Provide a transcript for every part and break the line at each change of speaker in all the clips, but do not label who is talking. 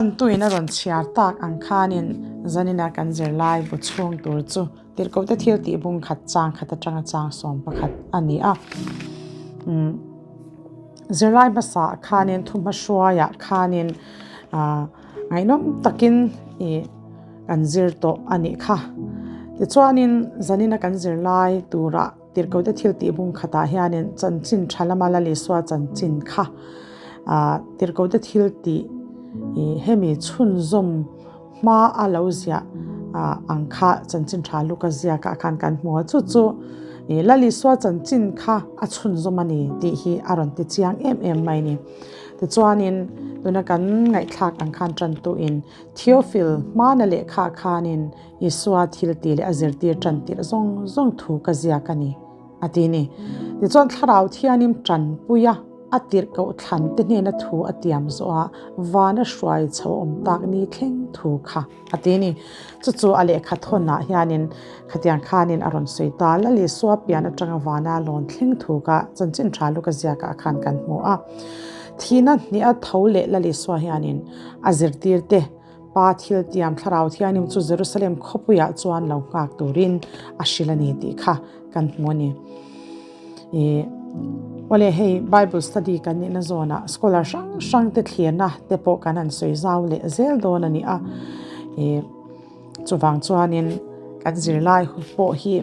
Tuin a rawn chhiar tak ang khanin zanina kan zirlai bu chhung tur chu Tirhkohte thil tih bung khat chang khat atanga chang 11 a ni a. Zirlai hmasa ah khanin thuhmahruaiah khanin ngaihnawm takin ih kan zir tawh a nih kha. Tichuanin zanina kan zirlai turah Tirhkohte thil tih bung khatah hianin chanchin tha lama Lal Isua chanchin kha Tirhkohte thil tih ih hemi chhunzawm hma a lo ziah ang kha chanchin tha Luka ziakah khan kan hmu a, chu chu ih Lal Isua chanchin kha a chhunzawm a ni tih hi a rawn ti chiang em em mai a ni. Tichuanin tuna kan ngaihthlak ang khan tantuin Theophil hmana lehkha khanin Isua thil tih leh a zirtir tan tirh zawng zawng thu ka ziak a ni, a ti ni. Tichuan Thlarau Thianim tanpui a, a tirh koh thlan te hnena thu a tiam zawh a, vana hruai chho awm tak ni thleng thu kha, a ti ni. Chu chu a lehkha thawnah hianin khatiang khanin a rawn sawi ta, Lal Isua pian atanga vana lawn thleng thu kha chanchin tha luka ziakah khan kan hmu a. Thihna hniha tho leh Lal Isua hianin a zirtir te, Pa thil tiam Thlarau Thianim chu Jerusalem khawpuiah chuan lo nghak turin a hrilh a ni tih kha kan hmu a ni. Ih, awle hei Bible study kan nihna zawnah scholar hrang hrang te thlirna te pawh kan han sawi zau leh zel dawn a ni a. Ih, chuvang chuanin kan zirlai pawh hi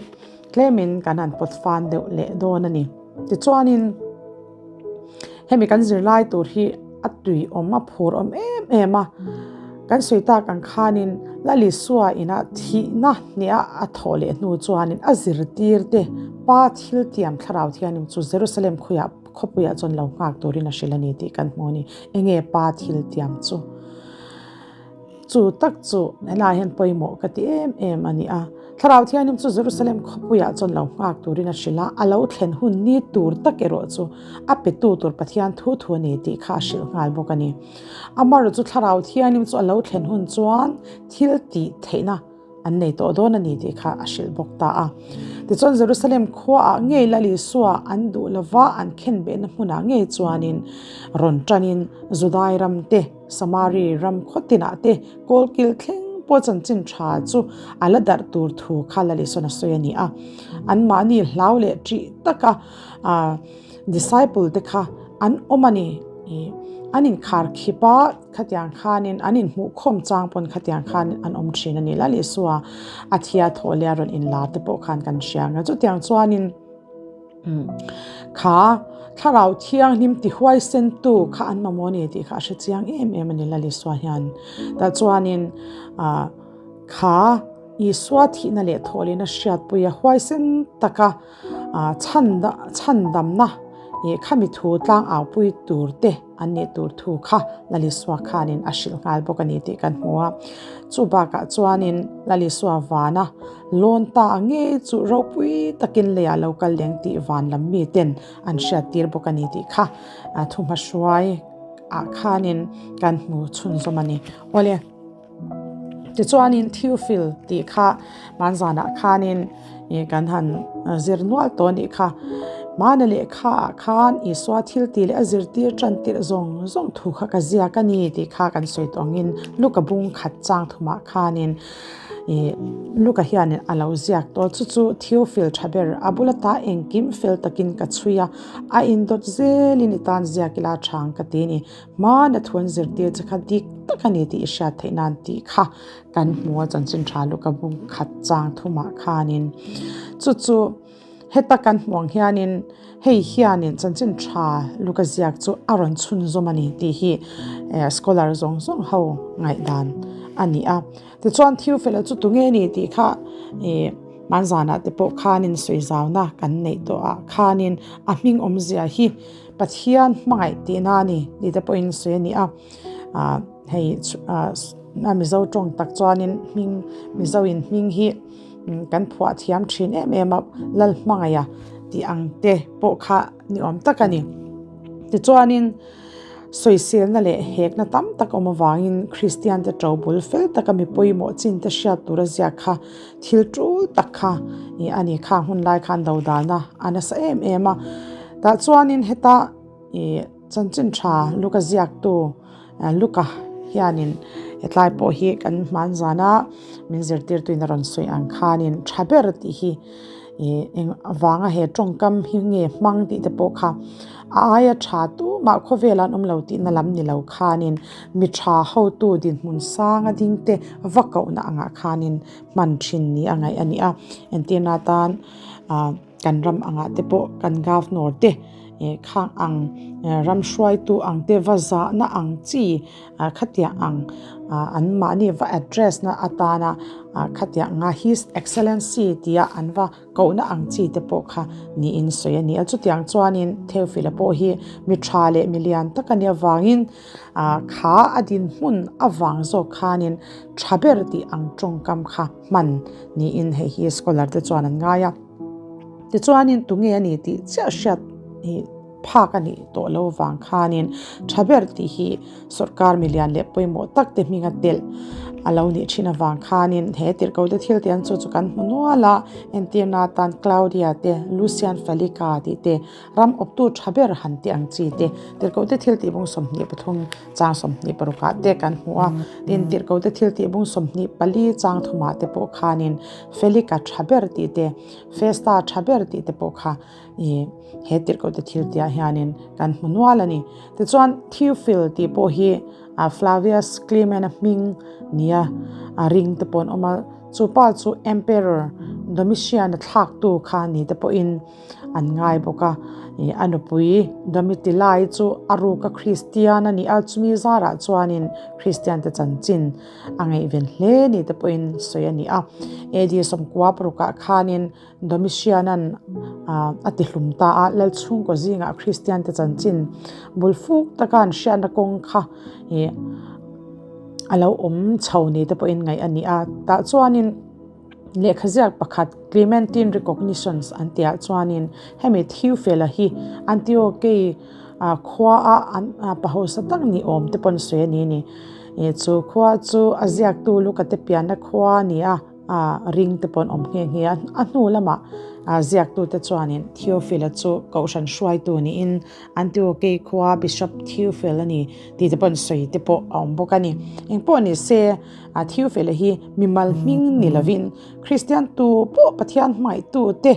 tlemin kan han pawt fan deuh leh dawn a ni. Tichuanin. Hemi kan zirlai tur hi a tui awm a phur awm em em a, kan sawi tak ang khanin Lal Isua ina thihna hniah a thawh leh hnu chuanin a zirtir te Pa thil tiam thlarau thianim chu Jerusalem khuiah khawpuiah chuan lo nghak turin a hrilh a ni tih kan hmu a ni. Enge Pa thil tiam chu? Chu tak chu helaiah hian pawimawh ka ti em em a ni a. Thlarau Thianghlim chu Jerusalem khawpuiah chuan lo nghak turin a hrilh a, a lo thlen hun ni tur tak erawh chu a petu tur Pathian thu thu a ni tih kha a hrilh nghal bawk a ni. Amaherawh chu Thlarau Thianghlim chu a lo thlen hun chuan thil tih theihna an nei tawh dawn a ni tih kha a hrilh bawk ta a. Tichuan Jerusalem khuaah ngei Lal Isua an duh lova an khenbehna hmunah ngei chuanin rawn tanin Judai ram te, Samari ram khaw tinah te kawlkil thleng pawh chanchin tha chu a la darh tur thu kha Lal Isuan a sawi a ni a. Anmahni hlau leh ṭih taka disciple te kha an awm a ni. An inkhar khip a, khatiang khanin an inhmuhkhawm chang pawn khatiang khan an awm ṭhin a ni. Lal Isua a thia thawh leh a rawn inlar te pawh khan kan hria ang a. Chutiang chuanin. Kha Thlarau Thianghlim ti huaisentu kha an mamawh a ni tih kha a hre chiang em em a ni Lal Isua hian. Tah chuanin kha Isua thihna leh thawhlehna hriatpuia huaisen taka chhandamna khami thu tlang aupui tur te an nih tur thu kha Lal Isua khanin a hrilh nghal bawk a ni tih kan hmu a. Chu bakah chuanin Lal Isua vana lawn ta ngei chu ropui takin leiah lo kal leng tih van lam miten an hriattir bawk a ni tih kha thuhmahruai ah khanin kan hmu chhunzawm a ni. Awle. Tichuanin Theophil tih kha hmanzanah khanin kan han zir nual tawh a nih kha. Hmana lehkha ah khan Isua thil tih leh a zirtir tan tirh zawng zawng thu kha ka ziak a ni tih kha kan sawi tawh angin Luka bung khat chang thumah khanin Luka hianin a lo ziak tawh. Chu chu Theophil tha ber a bula ta engkim fel takin ka chhui a, a indawt zelin i tan ziak ila chhang ka ti a ni. Hmana thu an zirtir che kha dik tak a ni tih i hriat theih nan tih kha kan hmu a, chanchin tha luka bung khat chang thumah khanin chu chu heta kan hmuh ang hianin hei hianin chanchin tha luka ziak chu a rawn chhunzawm a ni tih hi scholar zawng zawng ho ngaihdan a ni a. Tichuan Theophilus chu tunge ni tih kha ih hmanzanah te pawh khanin sawizauna kan neih tawh ah khanin a hming awmzia hi Pathian hmangaih tihna a ni tih te pawhin sawi a ni a, ah hei ah a Mizo tawng tak chuanin hming Mizo in hming hi kan phuah thiam thin em em a Lalhmangaiha tih ang te pawh kha ni awm tak a ni. Tichuanin sawiselna leh hekna tam tak awm avangin Kristian te to bul fel taka mi pawimawh chin te hriat tura ziak kha thil tul tak kha ih a ni kha hun lai khan dodalna a nasa em em a. Tah chuanin heta ih chanchin tha Luka ziaktu Luka Hianin hetlai pawh hi kan hman zana min zirtirtuin a rawn sawi ang khanin tha ber tih hi ih eng vanga he tawngkam hi nge hmang tih te pawh kha a aia tha tumah khawvel an awm lo tihna lam ni lo khanin mi tha hotu dinhmun sanga ding te va kohna angah khanin hman thin ni a ngaih a ni a. Entirna atan ah kan ram angah te pawh kan governor te ih khang ang ram hruaitu ang te va zahna ang chi ah khatiang ang ah an mahni va address na atana ah khatiang anga his excellency tia an va kohna ang chi te pawh kha niin sawi a ni a. Chutiang chuanin Theophila pawh hi mi tha leh mi lian tak a nih avangin ah kha a dinhmun avang zawk khanin tha ber tih ang tawngkam kha hman niin hei hi scholar te chuan an ngai a. Tichuanin tunge a ni tih chiah hriat hi phak a nih tawh lo vang khanin tha ber tih hi sawrkar milian leh pawimawh tak te hminga telh a lo nih thin avang khanin he tirhko te thil te an chu chu kan hmu nual a, entirna atan Claudia te, Lucian Felica tih te, ram awptu tha ber han tih ang chi te, tirhko te thil tih bung 23 chang 26 ah te kan hmu a, tin tirhko te thil tih bung 24 chang thumah te pawh khanin Felica tha ber tih te, Festa tha ber tih te pawh kha ih he tirhkoh te thil tihah hianin kan hmu nual a ni. Tichuan Theophil tih pawh hi Flavius Clement-a hming nia a ring te pawh an awm a, chu pa chu Emperor Domitian-a thlaktu kha ni te pawhin an ngai bawk a. Ih a nupui Domitila-i chu a ruka Kristian a ni a, chumi zarah chuanin Kristian te chanchin A ngaihven hle ni te pawhin sawi a ni a. AD sawmkua parukah khanin Domitian-a'n a tihlum ta a, Lal chhungkaw zingah Kristian te chanchin bul fuk taka an hriatna kawng kha ih a lo awm chho ni te pawhin ngaih a ni a. Tah chuanin lehkha ziak pakhat Clementine Recognitions an tihah chuanin hemi Theophila hi Antiochei khua a an pahawsa tak ni awm te pawn sawi a ni ni. Ih chu khua chu a ziaktu Luka te pianna khua a ni a, ring te pawn awm nghe nghe a. A hnu lamah ziaktu te chuanin Theophila chu kohhran hruaitu niin Antiochei khua Bishop Theophil a ni tih te pawn sawi te pawh a awm bawk a ni. Engpawh ni se Theophila hi mimal hming ni lovin Kristian tu pawh Pathian hmangaihtu te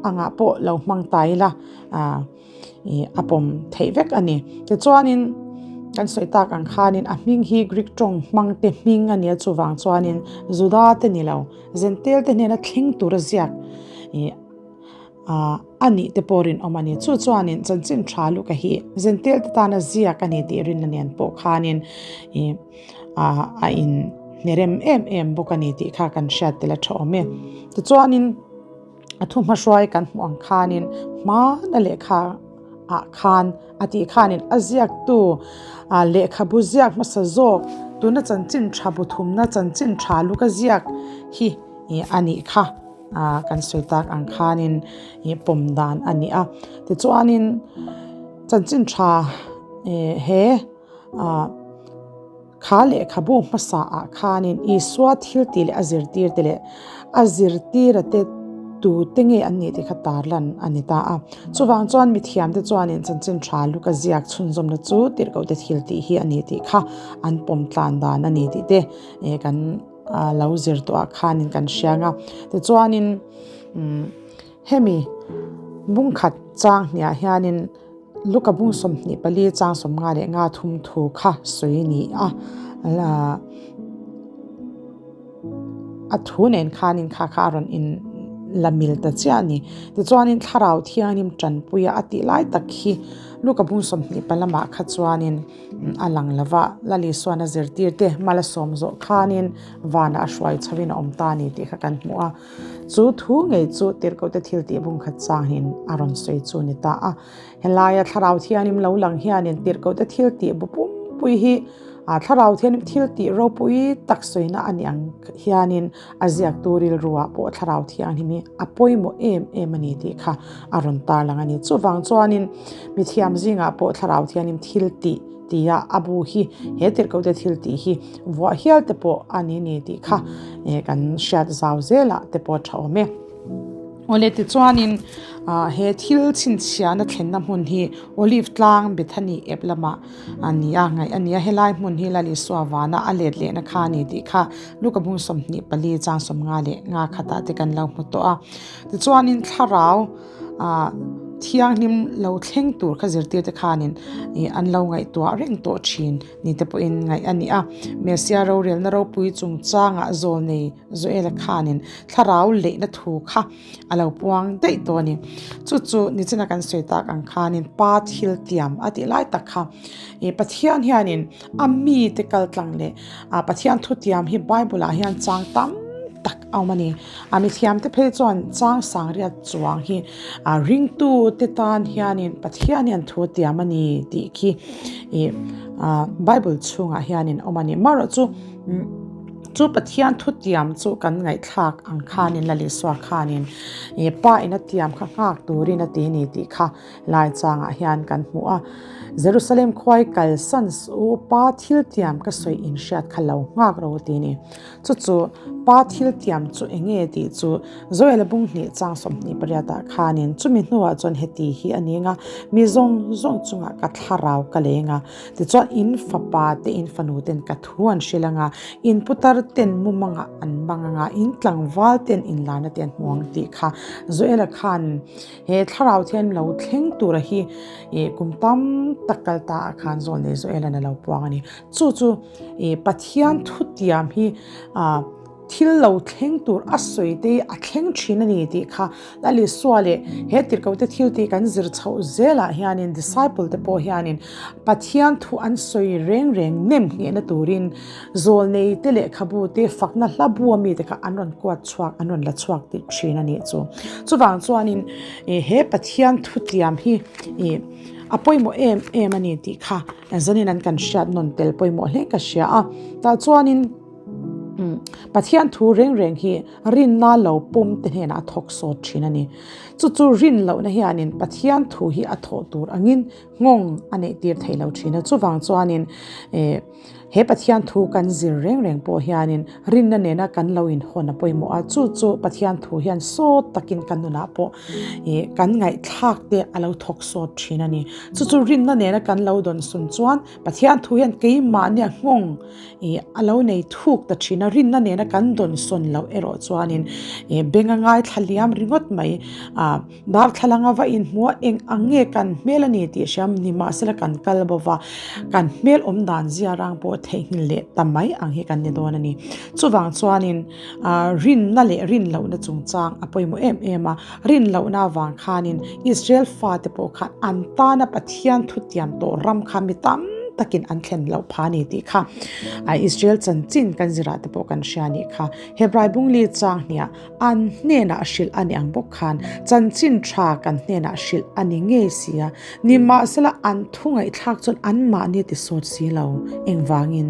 angah pawh lo hmang ta ila. Ih a pawm theih vek a ni. Tichuanin kan sawi tak ang khanin a hming hi Greek tawng hmang te hming a nia chuvang chuanin Juda te ni lo Gentile te hnena thleng tura ziak ih ah a nih te pawh rinawm a ni. Chu chuanin chanchin tha luka hi Gentile te tana ziak a ni tih rinna nen pawh khanin ih ah a in hnerem em em bawk a ni tih kha kan hriat tel a tha awm e. Tichuanin. A thu hmahruai kan hmuh ang khanin hmana lehkha ah khan a tih khanin a ziaktu lehkhabu ziak hmasa zawk tuna chanchin tha bu thumna chanchin tha luk a ziak hi a nih kha kan sawi tak ang khanin pawm dan a ni a. Tichuanin chanchin tha he ah. Kha lehkhabu hmasa ah khanin Isua thil tih leh a zirtir te leh a zirtira te tute nge an nih tih kha tarlan a ni ta a. Chuvang chuan mithiam te chuanin chanchin tha luka ziak chhunzawmna chu tirhkoh te thil tih hi a ni tih kha an pawm tlan dan a ni tih te kan lo zir tawh ah khanin kan hriang a. Tichuanin hemi bungkhat chang hniah hianin Luka bung 24 chang 50 leh nga thum thu kha sawi ni a, a thu nen khanin kha kha a rawn in la mil ta chiah a ni. Tichuanin thlarau thianghlim tanpuia a tih lai tak hi Luka bung 24 lamah kha chuanin a lang lo va, Lali suan a zirtir te mala sawm zawh khanin vanah a hruai chhoin a awm ta a ni tih kha kan hmu a. Chu thu ngei chu tirhkohte thil tih bungkhat changin a rawn sawi chu ni ta a. Helaia Thlarau Thianghlim lo lang hianin tirhkohte thil tih bu pumpui hi Thlarau Thianghlim thil tih ropui tak sawina a nih ang hianin a ziaktu rilruah pawh Thlarau Thianghlim hi a pawimawh em em a ni tih kha a rawn tarlang a ni. Chuvang chuanin mithiam zingah pawh Thlarau Thianghlim thil tih tia a bu hi he tirhkohte thil tih hi vuah hial te pawh a ni ni tih kha kan hriat zau zelah te pawh a tha awm e. Awle tichuanin he thil chhinchhiahna thlenna hmun hi Olive tlang Bethany ep lamah a ni a, ngaih a ni a, helai hmun hi Lal Isua vana a let lehna kha a ni tih kha Luka bung 24 chang 50 leh nga khatah te kan lo hmu tawh a. Tichuanin thlarau ah thianghlim lo thleng tur kha zirtir te khanin ih an lo ngaihtuah reng tawh thin ni te pawhin ngaih a ni a. Messia rorelna ropui chungchangah zawlnei Joela khanin thlarau leihna thu kha a lo puang daih tawh a ni. Chu chu nichina kan sawi tak ang khanin pa thil tiam a tih lai tak kha ih Pathian hianin a mite kal tlang leh ah Pathian thu tiam hi Bible ah hian chang tam tak a awm a ni. A mithiamte phei chuan chang sangriat chuang hi ah ringtute tan hianin Pathian hian thu tiam a ni tih khi ih ah Bible chhungah hianin a awm a ni. Amaherawhchu chu Pathian thu tiam chu kan ngaihthlak ang khanin Lal Isua khanin ih pa in a tiam kha nghak turin a ti a ni tih kha lai changah hian kan hmu a. Jerusalem khuai kalsan suh u pa thil tiam ka sawi inhriat kha lo nghak ro ti a ni. Chu chu pa thil tiam chu eng nge tih chu Joel bung hnih chang 28 ah khanin chumi hnuah chuan heti hi a ni anga mi zawng zawng chungah ka thlarau ka leng a, tichuan in fapa te in fanu ten ka thu an hrilh anga in putar ten mumangah an bang anga in tlangval ten inlarna te an hmu ang tih kha Joel-a khan he thlarau thian lo thleng tura hi ih kum tam tak kal ta ah khan Zawlnei Joel-a'n a lo puang a ni. Chu chu. Ih Pathian thutiam hi ah thil lo thleng tur a sawi te hi a thleng thin a ni tih kha Lal Isua leh he tirhkohte thil tih kan zir chhoh zelah hianin disciple te pawh hianin Pathian thu an sawi reng reng nem nghehna turin zawlnei te lehkhabu te fakna hla bu ami te kha an rawn kuat chhuak an rawn la chhuak tih thin a nih chu. Chuvang chuanin ih he Pathian thutiam hi ih a pawimawh em em a ni tih kha Zanin an kan hriat nawn tel pawimawh hle ka hria a, tah chuanin Pathian thu reng reng hi rinna lo pawm te hnenah a thawk sawt thin a ni. Chu chu rin lohna hianin Pathian thu hi a thawh tur angin nghawng a neih tir thei lo thin a, chuvang chuanin he Pathian thu kan zir reng reng pawh hianin rinna nena kan lo inhawn a pawimawh a, chu chu Pathian thu hian sawt takin kan nunah pawh ih kan ngaihthlak te a lo thawk sawt thin a ni. Chu chu rinna nena kan lo dawn sun chuan Pathian thu hian keimahnia nghawng ih a lo nei thuk ta thin a, rinna nena kan dawn sawn loh erawh chuanin ih beng a ngaithla liam ringawt mai ah darthlalang a va inhmuh a eng ang nge kan hmel a ni tih hriam ni mahsela kan kal bo va, kan hmel awm dan zia rang pawh theihnghilh leh ta mai ang hi kan ni dawn a ni. Chuvang chuanin ah rinna leh rin lohna chungchang a pawimawh em em a. Rin lohna avang khanin Israel fate pawh khan an tana Pathian thutiam tawh ram kha mi tam takin an thlen loh pha a ni tih kha Israel chanchin kan zirah te pawh kan hria a nih kha. Hebrai bungli chang hniah an hnenah hrilh a ni ang bawk khan chanchin tha kan hnenah hrilh a ni ngei si a, nimahsela an thu ngaihthlak chuan anmahni a ti sawt si lo. Engvangin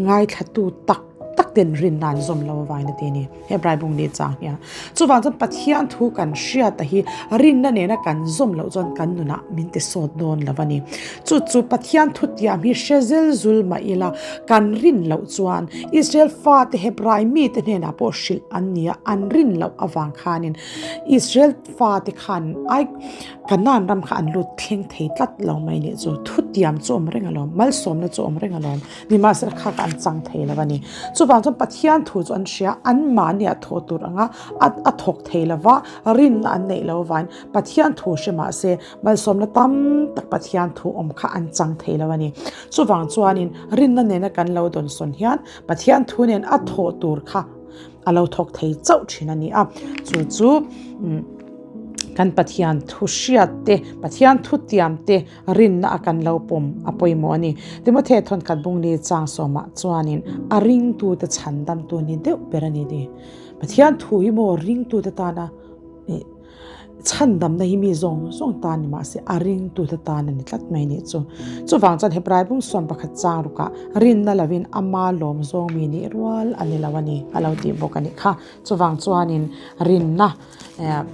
ngaithlatu tak tak ten rinna an zawm lo avangin a ti a ni. Hebrai bung ni chang hian. Chuvang chuan Pathian thu kan hriat a hi rinna nena kan zawm loh chuan kan nunah min ti sawt dawn lo a ni. Chu chu Pathian thu tiam hi hre zel zul mah ila kan rin loh chuan Israel fate Hebrai mite hnenah pawh hrilh an ni a, an rin loh avang khanin Israel fate khan ai Kanaan ram kha an lut thleng thei tlat lo mai nih chu. Thu tiam chu awm reng alawm, malsawmna chu awm reng alawm. Nimahsela kha kha an chang thei lo a ni. Chuvang chuan Pathian thu chu an hria, anmahni a thawh tur anga a a thawk thei lo va, rinna an neih lo avain Pathian thu hre mah se malsawmna tam tak Pathian thu awm kha an chang thei lo a ni. Chuvang chuanin rinna nena kan lo dawnsawn hian Pathian thu nen a thawh tur kha a lo thawk thei chauh thin a ni a, chu chu kan Pathian thu hriat te, Pathian thu tiam te rinna a kan lo pawm a pawimawh a ni. Timothea thawnkhat bungli chang sawmah chuanin a ringtute chhandamtu ni deuh ber a ni ti. Pathian thu hi maw ringtute tana chhandamna hi mi zawng zawng tan ni mahse a ringtute tan a ni tlat mai nih chu. Chuvang chuan Hebrai bung sawm pakhat chang rukah rinna lovin ama lawm zawng mi nih rual a ni lo a ni a lo tih bawk a nih kha. Chuvang chuanin rinna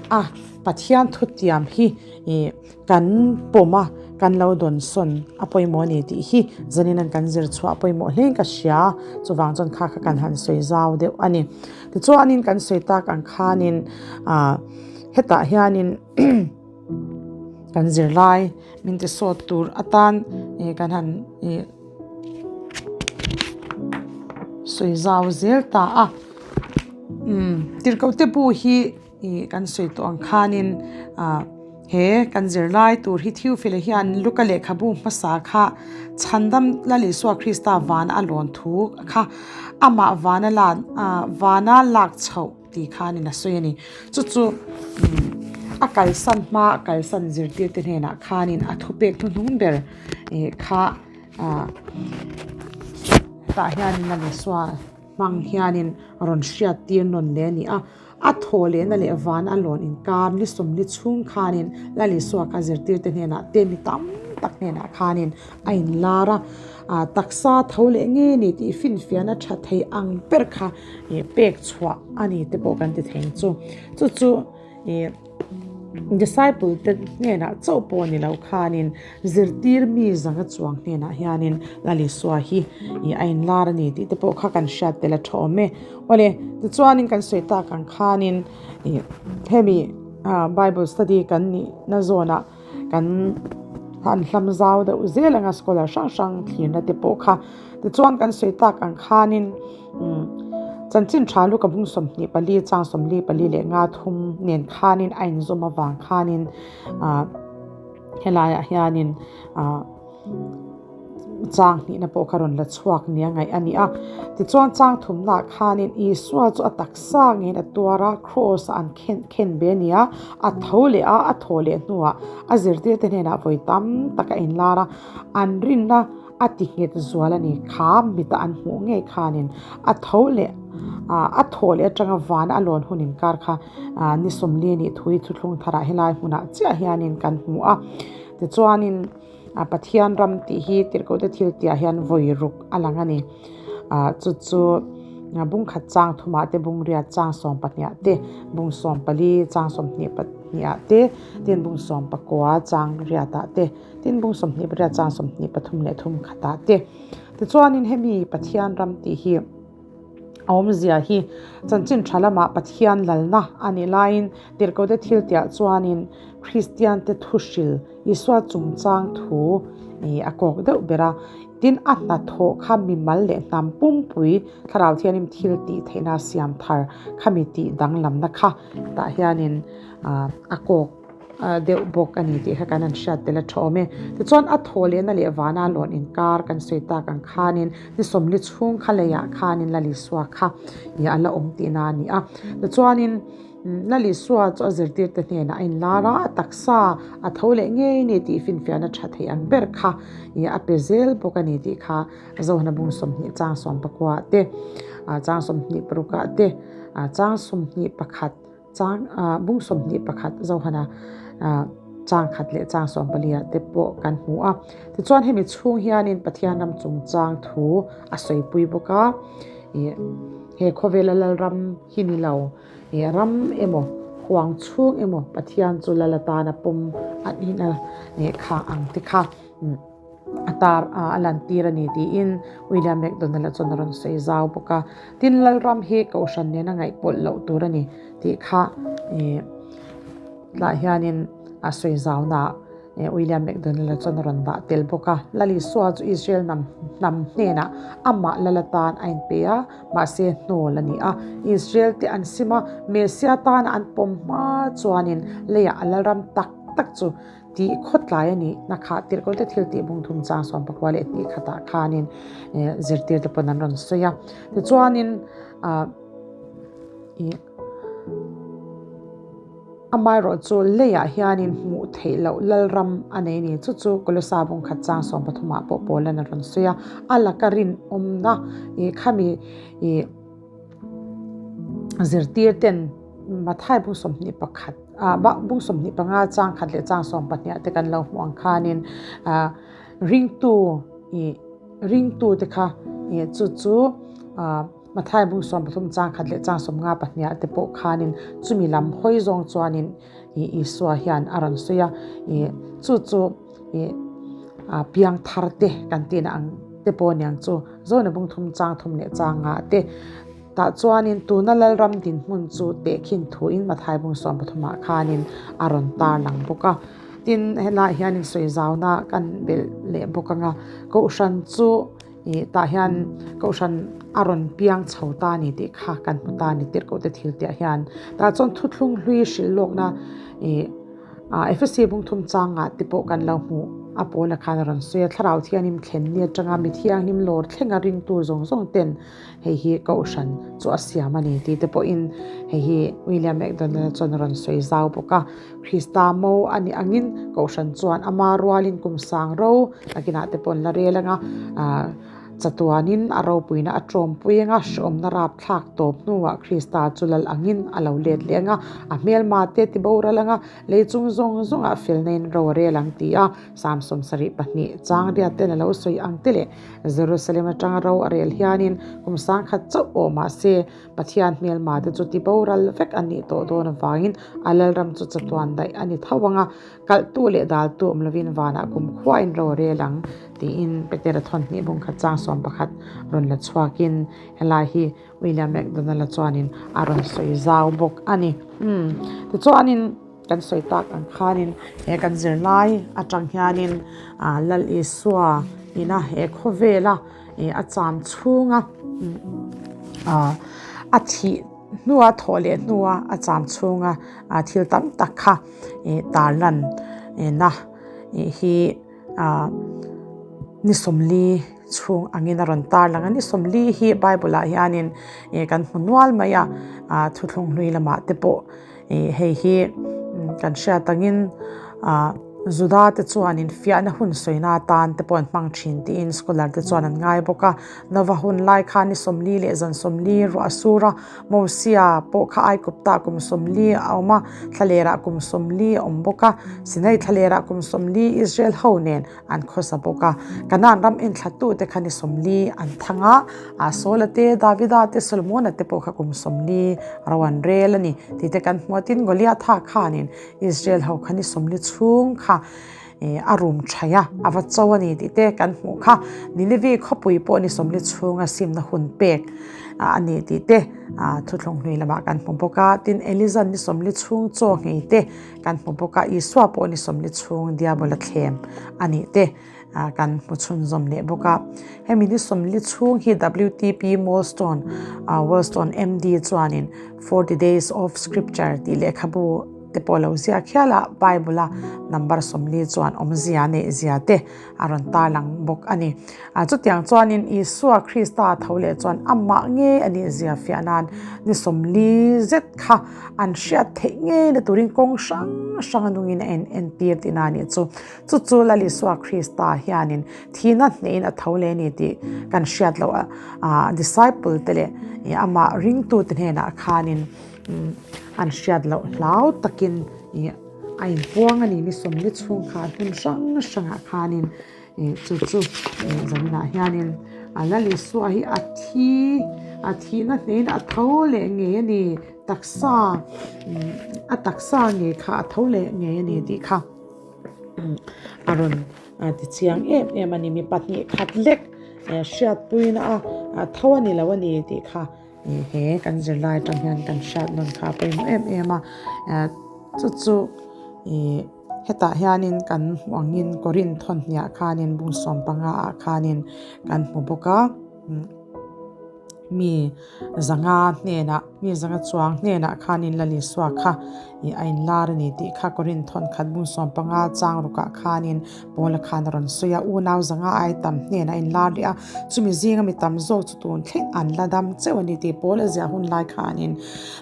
a Pathian thutiam hi ih Kan pawm a, kan lo dawn sawn a pawimawh a ni tih hi zanin an kan zir chhuah pawimawh hlein ka hria. Chuvang chuan kha kha kan han sawi zau deuh a ni. Tichuanin kan sawi tak ang khanin ah Hetah hianin kan zirlai min ti sawt tur atan ih kan han ih sawi zau zel ta a umm tirhkoh te bu hi ih kan sawi tawh ang khanin ah he kan zirlai tur hi Theophil-a hian Luka lehkhabu hmasa kha chhandam Lal Isua Krista vana a lawn thu kha amah vana lan ah vana lak chhoh tih khanin a sawi a ni. Chu chu a kalsan hma a kalsan zirtirte hnenah khanin a thupek hnuhnung ber ih kha ah tah hianin a Isua hmang hianin rawn hriat tir nawn leh a ni a. A thaw lehna leh van a lawn inkar ni sawmli chhung khanin Lal Isua kha zirtirte hnenah te mi tam tak hnenah khanin a inlar a. Ah taksa tho leh nge ni tih finfiahna tha thei ang ber kha ih pek chhuah a ni te pawh kan ti thei ang chu. Chu chu ih disciple te hnenah chauh pawh ni lo khanin zirtir mi zanga chuang hnenah hianin Lal Isua hi ih a inlar a ni tih te pawh kha kan hriat tel a tha awm e. Awle tichuanin kan sawi tak ang khanin ih hemi ah bible study kan nihna zawnah Kan han hlam zau deuh zel anga scholar hrang hrang thlirna te pawh kha tichuan kan sawi tak ang khanin umm chanchin tha lu ka bung 24 chang 44 leh nga thum nen khanin a inzawm avang khanin ah helaiah hianin ah. Chang hnihna pawh kha rawn la chhuak nia ngaih a ni a. Tichuan chang thumnaah khanin Isua chu a taksa ngeiin a tuar a, kraws-a an khen khen ve a ni a, a tho leh a, a thaw leh hnuah a zirtirte hnenah vawi tam tak a inlar a, an rinna a ti nghet zual a ni. Kha mita an hmuh ngei khanin a tho leh a thaw leh atanga vana a lawn hun inkar kha ni 40 nih thui thuthlung tharah helai hmunah chiah hianin kan hmu a. Tichuanin. A Pathian ram tih hi tirhkohte thil tihah hian vawi ruk a lang a ni. Ah chu chu bung khat chang thumah te bung riat chang sawm pahniah te bung sawm pali chang sawmhnih pahniah te tin bung sawm pakua chang riatah te tin bung sawmhnih pariat chang sawmhnih pathum leh thum khatah te. Tichuanin hemi Pathian ram tih hi a awmzia hi chanchin tha lamah Pathian lalna a nih laiin tirhkohte thil tihah chuanin Kristiante thuhril Isua chungchang thu ih a kawk deuh ber a, tin a hnathawh kha mimal leh hnam pumpui thlarau thianghlim thil tih theihna a siam thar khami tih danglamna kha tah hianin ah a kawk deuh bawk a ni tih kha kan han hriat tel a tha awm e. Tichuan a thaw lehna leh vana lawn inkar kan sawi tak ang khanin ni 40 chhung kha leiah khanin Lal Isua kha ih a la awm tihna a ni a. Tichuanin. Lal Isua chu a zirtirte hnenah a inlar a, a taksa a tho leh ngei ni tih finfiahna tha thei ang ber kha ih a pe zel bawk a ni tih kha Zohna bung 20 chang 19 te, chang 26 te, chang 21 chang bung 21 Zohana chang khat leh chang 14 ah te pawh kan hmu a. Tichuan hemi chhung hianin Pathian ram chungchang thu a sawipui bawk a, ih he khawvela Lalram hi ni lo. He ram emaw, huang chhung emaw Pathian chu lal atana pawm a nihna leh kha ang te kha a tar a lantir a ni tiin William MacDonald-a chuan a rawn sawi zau bawk a. Tin, Lalram hi Kohhran nena ngaihpawlh loh tur a ni tih kha tlaiah hianin a sawi zaunaah William MacDonald-a chuan a rawn dah tel bawk a. Lal Isua chu Israel hnam hnam hnenah amah lal atan a inpe a, mahse hnawl a ni a. Israel te an sim a, Messia tana an pawm hma chuanin leiah a lalram tak tak chu tih khawtlai a nih na kha tirhkawl te thil tih bung thum chang sawm pakua leh hnih khatah khanin zirtir te pawn an rawn sawi a. Tichuanin ah ih. Amaherawh chu leiah hianin hmuh theih loh lalram a nei a ni. Chu chu Kolosa bung khat chang 13 ah pawh Paulan a rawn sawi a, a laka rinawmna ih khami ih zirtir ten Mathai bung 21 ah bung 25 chang khat leh chang 12 ah te kan lo hmuh ang khanin ah ringtu ih ringtu te kha ih chu chu ah. Mathai bung 13 chang khat leh chang 52 ah te pawh khanin chumi lam hawi zawng chuanin ih Isua hian a rawn sawi a, ih chu chu ih ah piang thar te kan tihna ang te pawh aniang chu Zona bung thum chang thum leh chang nga te. Tah chuanin tuna Lalram dinhmun chu tehkhin thuin Mathai bung 13 ah khanin a rawn tarlang bawk a. Tin, helaiah hianin sawizauna kan belh leh bawk anga Kohhran chu ih tah hian Kohhran a rawn piang chho ta a ni tih kha kan hmu ta a ni tirhkohte thil tihah hian. Tah chuan thuthlung hlui hrilh lawkna ih Ah, Efesi bung thum changah te pawh kan lo hmuh a pawla khan a rawn sawi a, Thlarau Thianghlim thlen ni atanga mi thianghlim lawr thlenga ringtu zawng zawng ten hei hi Kohhran chu a siam a ni tih te pawhin hei hi William McDonald chuan a rawn sawi zau bawk a. Krista mo a nih angin Kohhran chuan ama rualin kum sang ro nakinah te pawh an la rel anga, ah, Chatuanin a ropuina a tawmpui anga hrehawmna rapthlak tawp hnuah Krista chu lal angin a lo let leh anga, a hmelma te ti boral anga, lei chung zawng zawngah felna in ro a rel ang ti a, Psalm 72 chang riat ten a lo sawi ang te leh Jerusalem atanga ro a rel hianin kum sangkhat chauh awh mahse Pathian hmelma te chu ti boral vek a nih tawh dawn avangin a lalram chu chatuan daih a ni tho anga, Kalhtu leh daltu awm lovin vanah kumkhuain ro a rel ang, tiin Petera thawn hnih bung khat chang 11 rawn la chhuakin helai hi William McDonald-a chuanin a rawn sawi zau bawk a ni. Umm, tichuanin kan sawi tak ang khanin he kan zirlai atang hianin Lal Isua ina he khawvela a cham chhunga a thih hnua thawh leh hnua a cham chhunga thil tam tak kha tarlan na hi ni 40 chhung angin a rawn tarlang a ni 40 hi bible ah hianin kan hmu nual mai a thuthlung hlui lamah te pawh hei hi kan hriat angin Juda te chuanin fiahna hun sawina atan te pawh an hmang thin tiin scholar te chuan an ngai bawk a. Nova hun lai khan ni 40 leh zan 40 ruah a sur a, Mosia pawh kha Aikupta kum 40 a awm a, thlalerah kum 40 a awm bawk a, Sinai thlalerah kum 40 Israel ho nen an khawsa bawk a. Kanaan ram enthlattu te kha ni 40 an thang a, Saula te, Davida te, Solomona te pawh kha kum 40 ro an rel a ni tih te kan hmu a. Tin, Goliatha khanin Israel ho kha ni 40 chhung kha a rum thaih a, a va cho a ni tih te kan hmuh kha. Ninevi khawpui pawh ni 40 chhunga simna hun pek a ni tih te thuthlung hlui lamah kan hmu bawk a. Tin, Eliza ni 40 chhung chaw nghei te kan hmu bawk a, Isua pawh ni 40 chhung diabola thlem a nih te kan hmu chhunzawm leh bawk a. Hemi ni 40 chhung hi WTP Moulston, Wollstone MD chuanin 40 Days of Scripture tih lehkhabu te pawh lo ziak hial a, Bible a number 40 chuan awmzia neih zia te a rawn tarlang bawk a ni. Chutiang chuanin Isua Krista tho leh chuan amah ngei a nih zia fiah nan ni 40 zet kha an hriat theih ngei na turin kawng hrang hrang a nungin a en entir tihna a nih chu. Chu chu Lal Isua Krista hianin thihna hnehin a tho leh a ni tih kan hriat loh a, disciple te leh amah ringtute hnenah khanin an hriat loh hlau takin a inpuang a ni. Ni 40 chhung khan hmun hrang hrangah khanin chu chu zaninah hianin Lal Isua hi a thi a thihna hnehin a tho leh ngei a ni, taksa a taksa ngei kha a tho leh ngei a ni tih kha. A rawn ti chiang em em a ni. Mi pahnih khat lek hriatpuina a tho a ni lo a ni tih kha he kan zirlai atang hian kan hriat nawn kha a pawimawh em em a. Chu chu ih hetah hianin kan hmuh angin Korinth thawnhniah khanin bung 15 ah khanin kan hmu bawk a. Mi zanga hnenah, mi zanga chuang hnenah khanin Lal Isua kha ih a inlar a ni tih kha Korinth thawn khat bung 15 chang rukah khanin Paula khan a rawn sawi a, unau zanga ai tam hnenah a inlar leh a, chumi zinga mi tam zawk chu tun thleng an la dam cheuh a ni tih Paula ziah hun lai khanin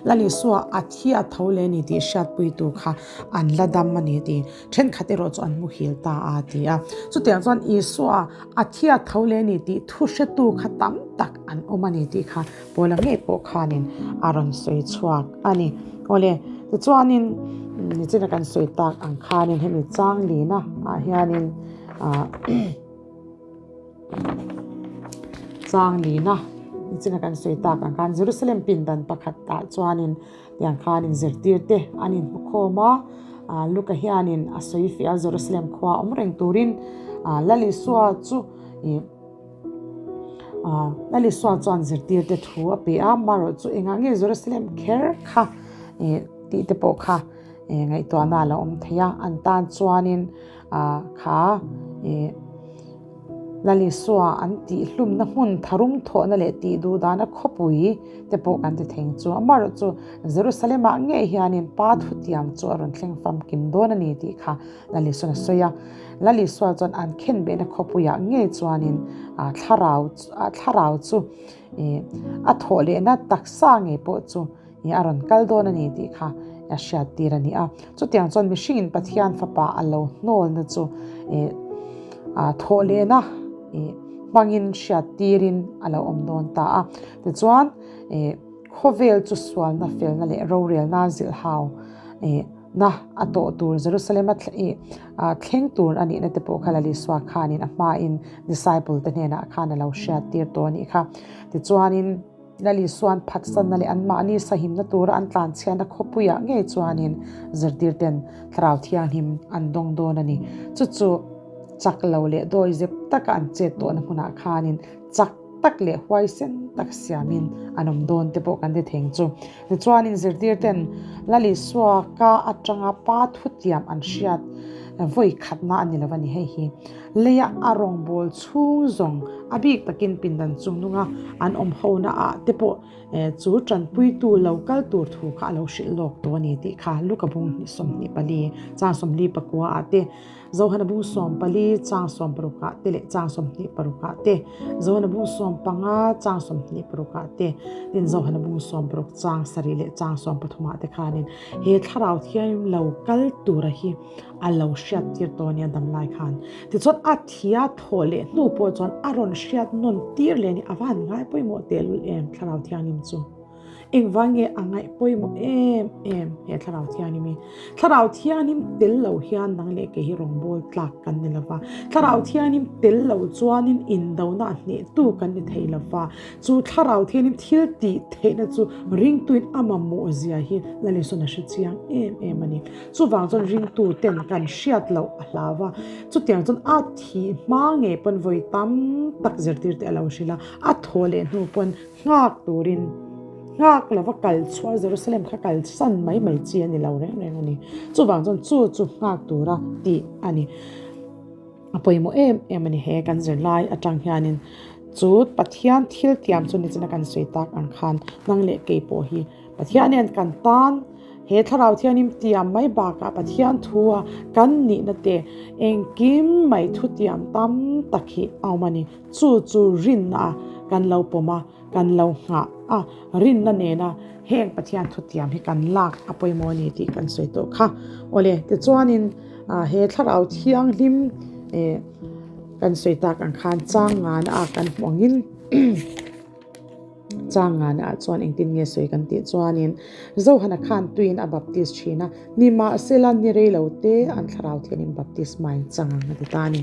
Lal Isua a thi a tho leh a ni tih hriatpuitu kha an la dam a ni tih thenkhat erawh chu an muhil ta a ti a. Chutiang chuan Isua A thi a tho leh a ni tih thu hretu kha tam tak an awm a ni tih kha Paula ngei pawh khanin a rawn sawi chhuak a ni. Awle, tichuanin nichina kan sawi tak ang khanin hemi chang lina ah hianin ah chang lina nichina kan sawi tak ang khan Jerusalem pindan pakhat ah chuanin tiang khanin zirtir te an inhmu khawm a, Luka hianin a sawi fiah a Jerusalem khua awm reng turin Lal Isua chu ih Lal Isua chuan zirtirte thu a pe a, marawh chu engah nge Jerusalem kher kha tih te pawh kha ngaihtuahna a lo awm thei a, an tan chuanin kha Lal Isua an tihhlumna hmun tharum thawhna leh tih duh dana khawpui te pawh kan ti thei chu. Amaherawhchu Jerusalem-ah ngei hianin Pa thutiam chu a rawn thleng famkim dawn a ni tih kha Lal Isua'n a sawi a. Lal Isua chuan an khenbehna khawpuiah ngei chuanin thlarau thlarau chu a thawh lehna taksa ngei pawh chu a rawn kal dawn a ni tih kha a hriattir a ni a. Chutiang chuan mihringin Pathian fapa a lo hnawlna chu thawh lehna hmangin hriattirin a lo awm dawn ta a. Tichuan, khawvel chu sualna felna leh rorelna zilhhau na a tawh tur Jerusalem a thleng tur a nihna te pawh kha Lal Isua khanin a hmain disciple te hnenah khan a lo hriattir tawh a nih kha. Tichuanin. Lal Isua'n phatsanna leh anmahni sahimna tura an tlanchhiatna khawpuiah ngei chuanin zirtirten Thlarau Thianghlim an dawng dawn a ni. Chu chu chak lo leh dawizep taka an chet tawhna hmunah khanin chak tak leh huaisen tak siamin an awm dawn te pawh kan ti theng chu. Tichuanin zirtirten Lal Isua ka atanga Pa thutiam an hriat vawi khatna a ni lo a ni hei hi. Leia a rawngbâwl chhûng zawng a bîk takin pindan chungnunga an awm hona ah te pawh chu ṭanpuitu lo kal tûr thu kha a lo hrilh lâwk tawh a ni tih kha Luka bung 24 chang 44 ah te, Johana bung 14 chang 60 ah te leh chang 26 ah te, Johana bung 15 chang 26 ah te, tin Johana bung 60 chang 7 leh chang 13 ah te khânin he Thlarau Thianghlim lo kal tûra hi A lo hriat tir tawh ania damlai khan. Tichuan a thia thawh leh hnu pawh chuan a rawn hriat nawn tir leh a ni. A va han ngai pawimawh tehlul em Thlarau Thianghlim chu. Engvang nge a ngaih pawimawh em em he Thlarau Thianghlim hi? Thlarau Thianghlim tel lo hian nang leh kei hi rawngbâwl tlak kan ni lova. Thlarau Thianghlim tel lo chuanin indona hnehtu kan ni thei lova. Chu Thlarau Thianghlim thil tih theihna chu ringtuin a mamawh zia hi Lalisona hre chiang em em a ni. Chuvang chuan ringtu ten kan hriat loh a hlau a, chutiang chuan a thih hma ngei pawn vawi tam tak zirtir te a lo hrilh a, a thaw leh hnu pawn nghak turin nghak lova kal chhuah Jerusalem kha kal san mai mai chi a ni lo reng reng a ni. Chuvang chuan chu chu nghak tura tih a ni. A pawimawh em em a ni he kan zirlai atang hianin chu Pathian thil tiam chu nichina kan sawi tak ang khan nang leh kei pawh hi Pathian hian kan tan he thlarau thianghlim tiam mai bakah Pathian thua kan nihna te engkim mai thu tiam tam tak hi a awm a ni. Chu chu rinna a kan lo pawm a, kan lo nghah a, rinna nena heng Pathian thu tiam hi kan lak a pawimawh a ni tih kan sawi tawh kha. Awle, tichuanin he thlarau thianghlim kan sawi tak ang khan chang ngana a kan hmuh angin, Chang ngana ah chuan engtin nge sawi kan tih chuanin Johana khan tuiin a baptis thin a, nimahsela ni rei lo te an thlarau thianin baptisma in chang ang a ti ta a ni.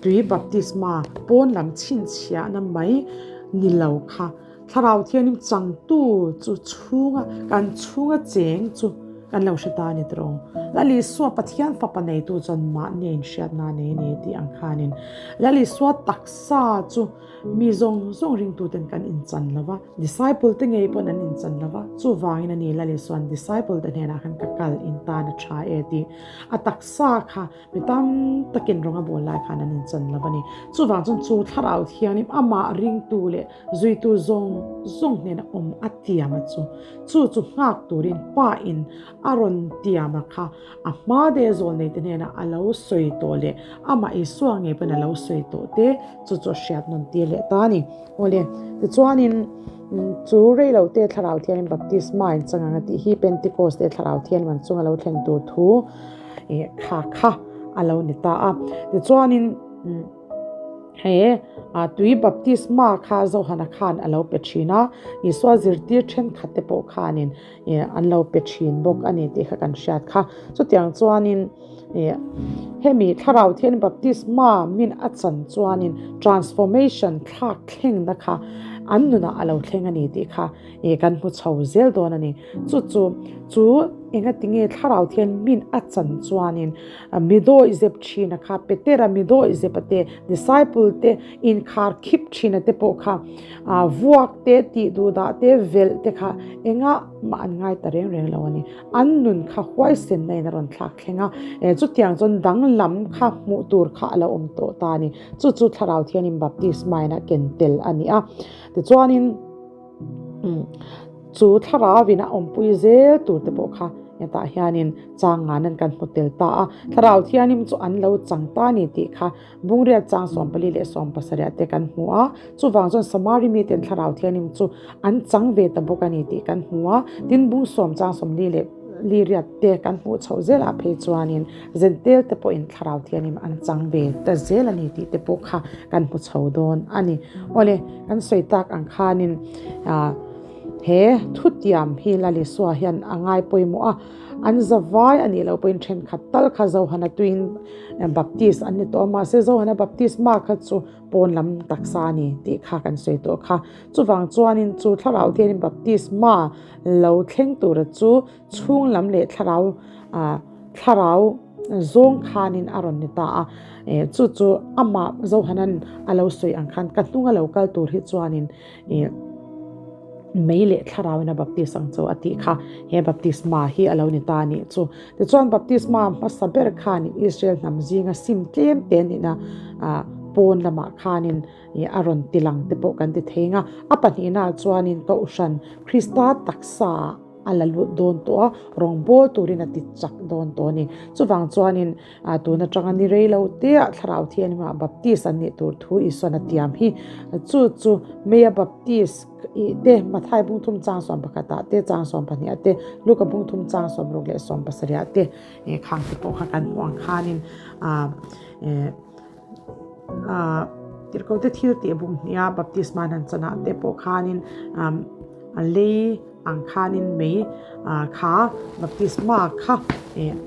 Tui baptisma pawn lam chhinchhiahna mai ni lo kha thlarau thianin changtu chu chhunga kan chhunga cheng chu kan lo hre ta a ni tawh. Lal Isua Pathian fapa neitu chuan mahni a inhriatna a nei a ni tih ang khanin Lal Isua taksa chu Mi zawng zawng ringtuten kan inchan lo va, disciple te ngei pawn an inchan lo va, chuvangin a ni Lal Isua'n disciple te hnenah khan ka kal in tan a tha e tih a taksa kha mi tam takin rawng a bawl lai khan an inchan lo a ni. Chuvang chuan chu thlarau thianghlim amah ringtu leh zuitu zawng zawng hnena awm a tiam a chu chu chu nghak turin Pa in a rawn tiam a kha A hma de zawlnei te hnenah a lo sawi tawh leh amah Isua ngei pawn a lo sawi tawh te chu chu a hriat nawn tir leh ta a ni. Awle, tichuanin chu reilo te Thlarau Thianghlim baptisma in chang ang a tih hi Pentecost te Thlarau Thianghlim an chunga lo thlen tur thu kha kha a lo ni ta a. Tichuanin he tui baptisma kha Johana khan a lo pe thin a, Isua zirtir thenkhat te pawh khanin ih an lo pe thin bawk a ni tih kha kan hriat kha. Chutiang chuanin ih hemi thlarau thian baptisma min a chan chuanin transformation thlak thlengna kha an nunah a lo thleng a ni tih kha ih kan hmu chho zel dawn a ni. Chu chu chu. Engatinge Thlarau Thian min a chan chuanin mi dawihzep thina kha Petera mi dawihzep a te, disciple te inkhar khip thina te pawh kha vuak te, tih duhdah te, velh te kha engah mah an ngai ta reng reng lo a ni. An nun kha huaisenna in a rawn thlak thleng a, chutiang chuan danglam kha hmuh tur kha a lo awm tawh ta a ni. Chu chu Thlarau Thianin baptisma in a ken tel a ni a. Tichuanin chu Thlarauin a awmpui zel tur te pawh kha hetah hianin chang ngan an kan hmu tel ta a. Thlarau Thianim chu an lo chang ta a ni tih kha Bungriat chang 44 te kan hmu a. Chuvang chuan Samari miten Thlarau Thianim chu an chang ve ta bawk a ni tih kan hmu a. Tin, bung sawm chang sawmli leh liriat te kan hmuh chhoh zelah phei chuanin Zentel te pawhin Thlarau Thianim an chang ve ta zel a ni tih te pawh kha kan hmu chho dawn a ni. Awle, kan sawi tak ang khanin he thutiam hi Lalisua hian a ngai pawimawh a, an zavai a nih loh pawhin thenkhat tal kha Zohana tuiin Baptist an ni tawh a, mahse Zohana Baptisma kha chu pawn lam taksa a ni tih kha kan sawi tawh kha. Chuvang chuanin chu Thlarau Thianin Baptisma lo thleng tura chu chhung lam leh thlarau thlarau zawng khanin a rawn ni ta a, chu chu amah Zohanan a lo sawi ang khan ka hnung a lo kal tur hi chuanin mei leh thlarauin a baptis ang chu a tih kha he baptisma hi a lo ni ta a nih chu. Tichuan baptisma hmasa ber khanin Israel hnam zinga sim tlem te nihna pawn lamah khanin a rawn ti lang te pawh kan ti thei ang a, a pahnihnaah chuanin Kohhran Krista taksa ah a la lut dawn tawh a, rawngbâwl turin a ti chak dawn tawh a ni. Chuvang chuanin tun aṭanga ni rei lo teah Thlarau Thianghlimah Baptist an nih tur thu Isua'n a tiam hi. Chu chu Meia Baptist ih te, Mathai bungthum chang sawmpakhatah te, chang sawmpahniah te, Luka bungthum chang sawmruk leh sawmpasarihah te khang te pawh kha kan hmuh ang khanin Tirhkohte thil tih bung hniha baptisma an han chanah te pawh khanin a lei ang khanin mei kha baptisma kha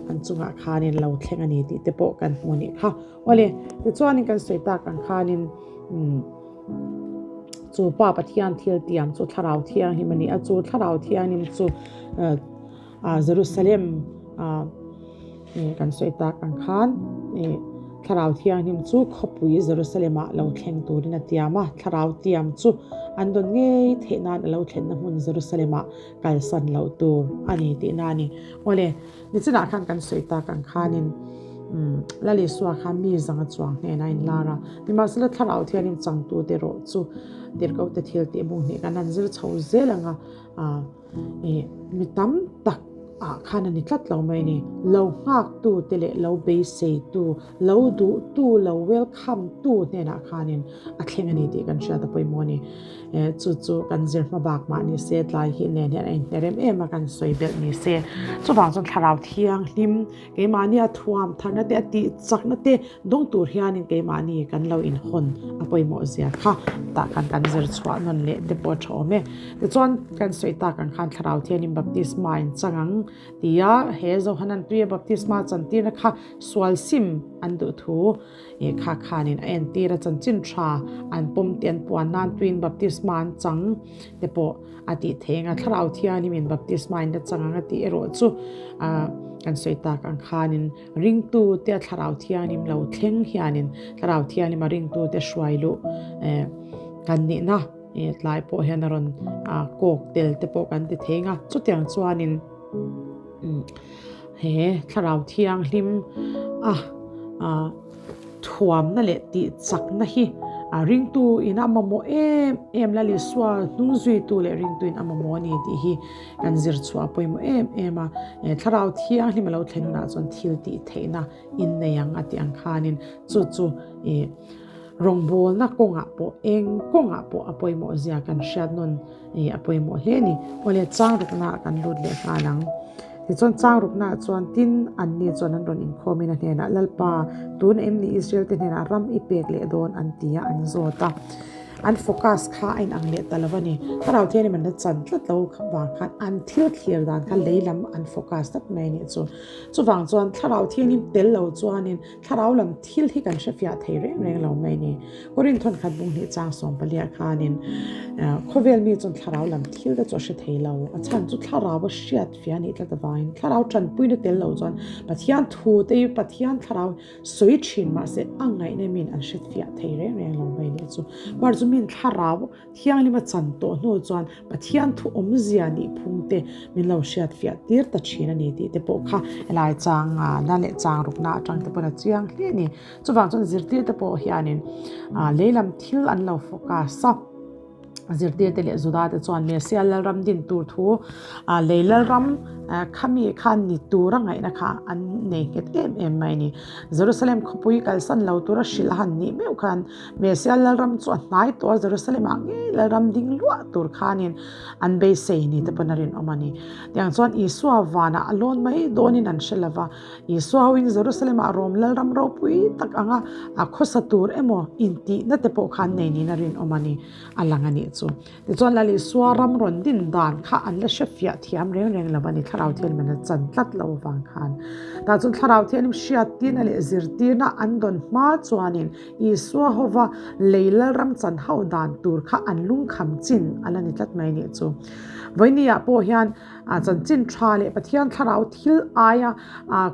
an chungah khanin lo thleng a ni tih te pawh kan hmu nih kha. Awle, tichuanin kan sawi tak ang khanin chu pa Pathian thil tiam chu Thlarau Thianghlim a ni a, chu Thlarau Thianghlim chu Jerusalem Kan sawi tak ang khan Thlarau Thianghlim chu khawpui Jerusalem-ah lo thleng turin a tiam a, Thlarau tiam chu an dawn ngei theih nan a lo thlenna hmun Jerusalem-ah kalsan loh tur a ni tihna a ni. Awle, nichinah khan kan sawi tak ang khanin Lal Isua khan mi zang a chuang hnenah a inlar a, nimahsela Thlarau Thianghlim changtute erawh chu tirhkohte thil tih bung hnih kan han zir chho zel ang a, Mi tam tak ah khan a ni tlat lo mai a ni. Lo nghak tu te leh lo beisei tu, lo duh tu, lo welcome tu hnenah khanin a thleng a ni tih kan hriat a pawimawh a ni. Chu chu kan zir hma bak mah ni se, tlai hi nen hian a inhne rem em a, kan sawi belh ni se. Chuvang chuan Thlarau Thianghlim keimahni a thuam tharna te, a tih chakna te dawng tur hianin keimahni kan lo inhawn a pawimawh zia kha tah khan kan zir chhuah nawn leh te pawh a tha awm e. Tichuan kan sawi tak ang khan Thlarau Thianin baptisma in chang ang tia he Johanan tuia baptisma chantirna kha sual sim an duh thu kha khanin a entir a, chanchin tha an pawm tih an puan nan tuiin baptisma an chang te pawh a tih theih ang a, Thlarau Thianghlim in baptisma in la chang ang a tih erawh chu kan sawi tak ang khanin ringtu te a Thlarau Thianghlim lo thleng hianin Thlarau Thianghlim a ringtu te hruai luh kan nihna tlai pawh hian a rawn kawk tel te pawh kan ti thei ang a, chutiang chuanin he Thlarau Thianghlim a thuamna leh tih chakna hi a ringtu in a mamawh em em Lal Isua hnung zuitu leh ringtu in a mamawh a ni tih hi kan zir chhuah a pawimawh em em a. Thlarau Thianghlim a lo thlen hunah chuan thil tih theihna in nei ang a tih ang khanin chu chu ih rawngbawlna kawngah pawh eng kawngah pawh a pawimawh zia kan hriat nawn ih a pawimawh hle a ni. Awle chang ruknaah kan lut leh nghal ang. Tichuan chang ruknaah chuan tin anni chuan an rawn inkhawmin a hnenah, Lalpa, tun em ni Israel te hnenah ram i pek leh dawn? an ti a, an zawt a. An focus kha a inang leh ta lo a ni. Thlarau Thianghlim an la chan tlat lo vang khan an thil thlir dan kha lei lam an focus tlat mai a nih chu. Chuvang chuan Thlarau Thianghlim tel lo chuanin Thlarau lam thil hi kan hrefiah thei reng reng lo mai ni. Korin thawnkhat bung hnih chang sawmpalia khanin khawvel mi chuan thlarau lam thil te chu a hre thei lo. A chhan chu thlarau a hriat fiah anih tlat avangin thlarau tanpuina tel lo chuan Pathian thu te hi Pathian thlarau sawi thin mahse a ngaihna min an hrefiah thei reng reng lo mai ni chu. Mar chu min thlarau Thianghlim a chan tawh hnu chuan Pathian thu awmzia nih phung te min lo hriat fiah tir ta thin a ni tih te pawh kha helai chang na leh chang rukna atang te pawhin a chiang hle a ni. Chuvang chuan zirtir te pawh hianin leilam thil an lo focus a, zirtir te leh Juda te chuan Messiah Lalram din tur thu lei Lalram khami khan ni tura ngaihna kha an nei nghet em em mai a ni. Jerusalem khawpui kalsan lo tura hrilh a han nih meuh khan Messiah Lalram chu a hnai tawh a, Jerusalem-ah ngei Lalram ding luah tur khanin an beisei ni te pawn a rinawm a ni. Tiang chuan Isua vanah a lawn mai dawnin an hre lo va, Isua hoin Jerusalem-ah Rom Lalram ropui tak anga a khawsa tur emaw intihna te pawh khan nei niin a rinawm a ni, a lang a nih chu. Tichuan Lal Isua ram rawn din dan kha an la hre fiah thiam reng reng lo a ni, Thlarau Thianghlim an la chan tlat lo avang khan. Tah chuan Thlarau Thianghlim hriattirna leh zirtirna an dawn hma chuanin Isua hova lei lalram chan hauh dan tur kha an lungkham chin a la ni tlat mai nih chu. Vawinia pawh hian chanchin tha leh Pathian thlarau thil aia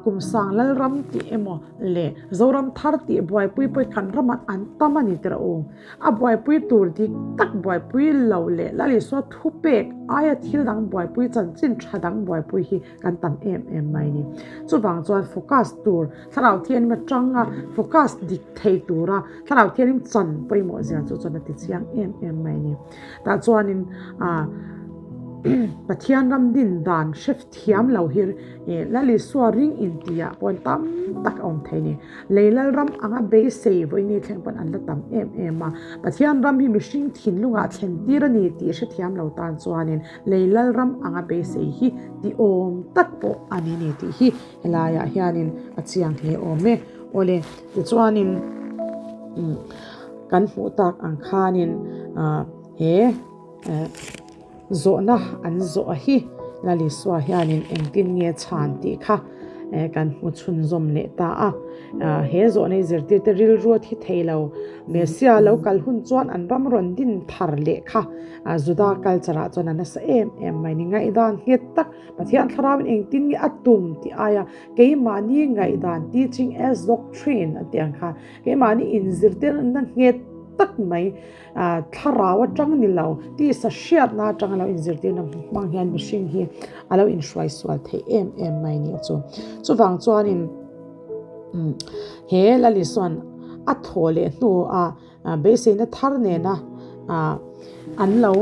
kumsang lalram tih emaw leh Zoram thar tih buaipui pawh kan ramah an tam a ni tirh u. A buaipui tur dik tak buaipui lo leh Lal Isua thupek aia thil dang buaipui chanchin tha dang buaipui hi kan tam em em mai ni. Chuvang chuan focus tur Thlarau Thianghlim atanga focus dik thei tura Thlarau Thianghlim chan pawimawh zia chu chuan a ti chiang em em mai ni. Tah chuanin ah Pathian ram din dan hre thiam lo hi Lal Isua ring intihah pawh tam tak a awm thei ni. Lei Lalram anga beisei vawiini thleng pawn an la tam em em a. Pathian ram hi mihring thinlungah thlen tir a ni tih hre thiam lo tan chuanin lei Lalram anga beisei hi tiawm tak pawh a ni ni tih hi Helaiah hianin a chiang hle awm e. Awle, tichuanin kan hmuh tak ang khanin he zawhna an zawh hi Lal Isua hianin engtin nge chhan tih kha kan hmu chhunzawm leh ta a. He zawhna hi zirtirte rilru a thi thei lo. Messia lo kal hun chuan an ram rawn din thar leh kha Juda culture ah chuan a nasa em em mai ni. Ngaihdan nghet tak Pathian thlarauin engtin nge a tum tih aia keimahni ngaihdan, teaching as doctrine, a tih ang kha keimahni inzirtirna nghet tak mai thlarau atang ni lo tisa hriatna atanga lo inzirtirna hmang hian mihring hi a lo inhruai sual theih em em mai nih chu. Chuvang chuanin he Lal Isua'n a thaw leh hnu a Beiseina thar nena an lo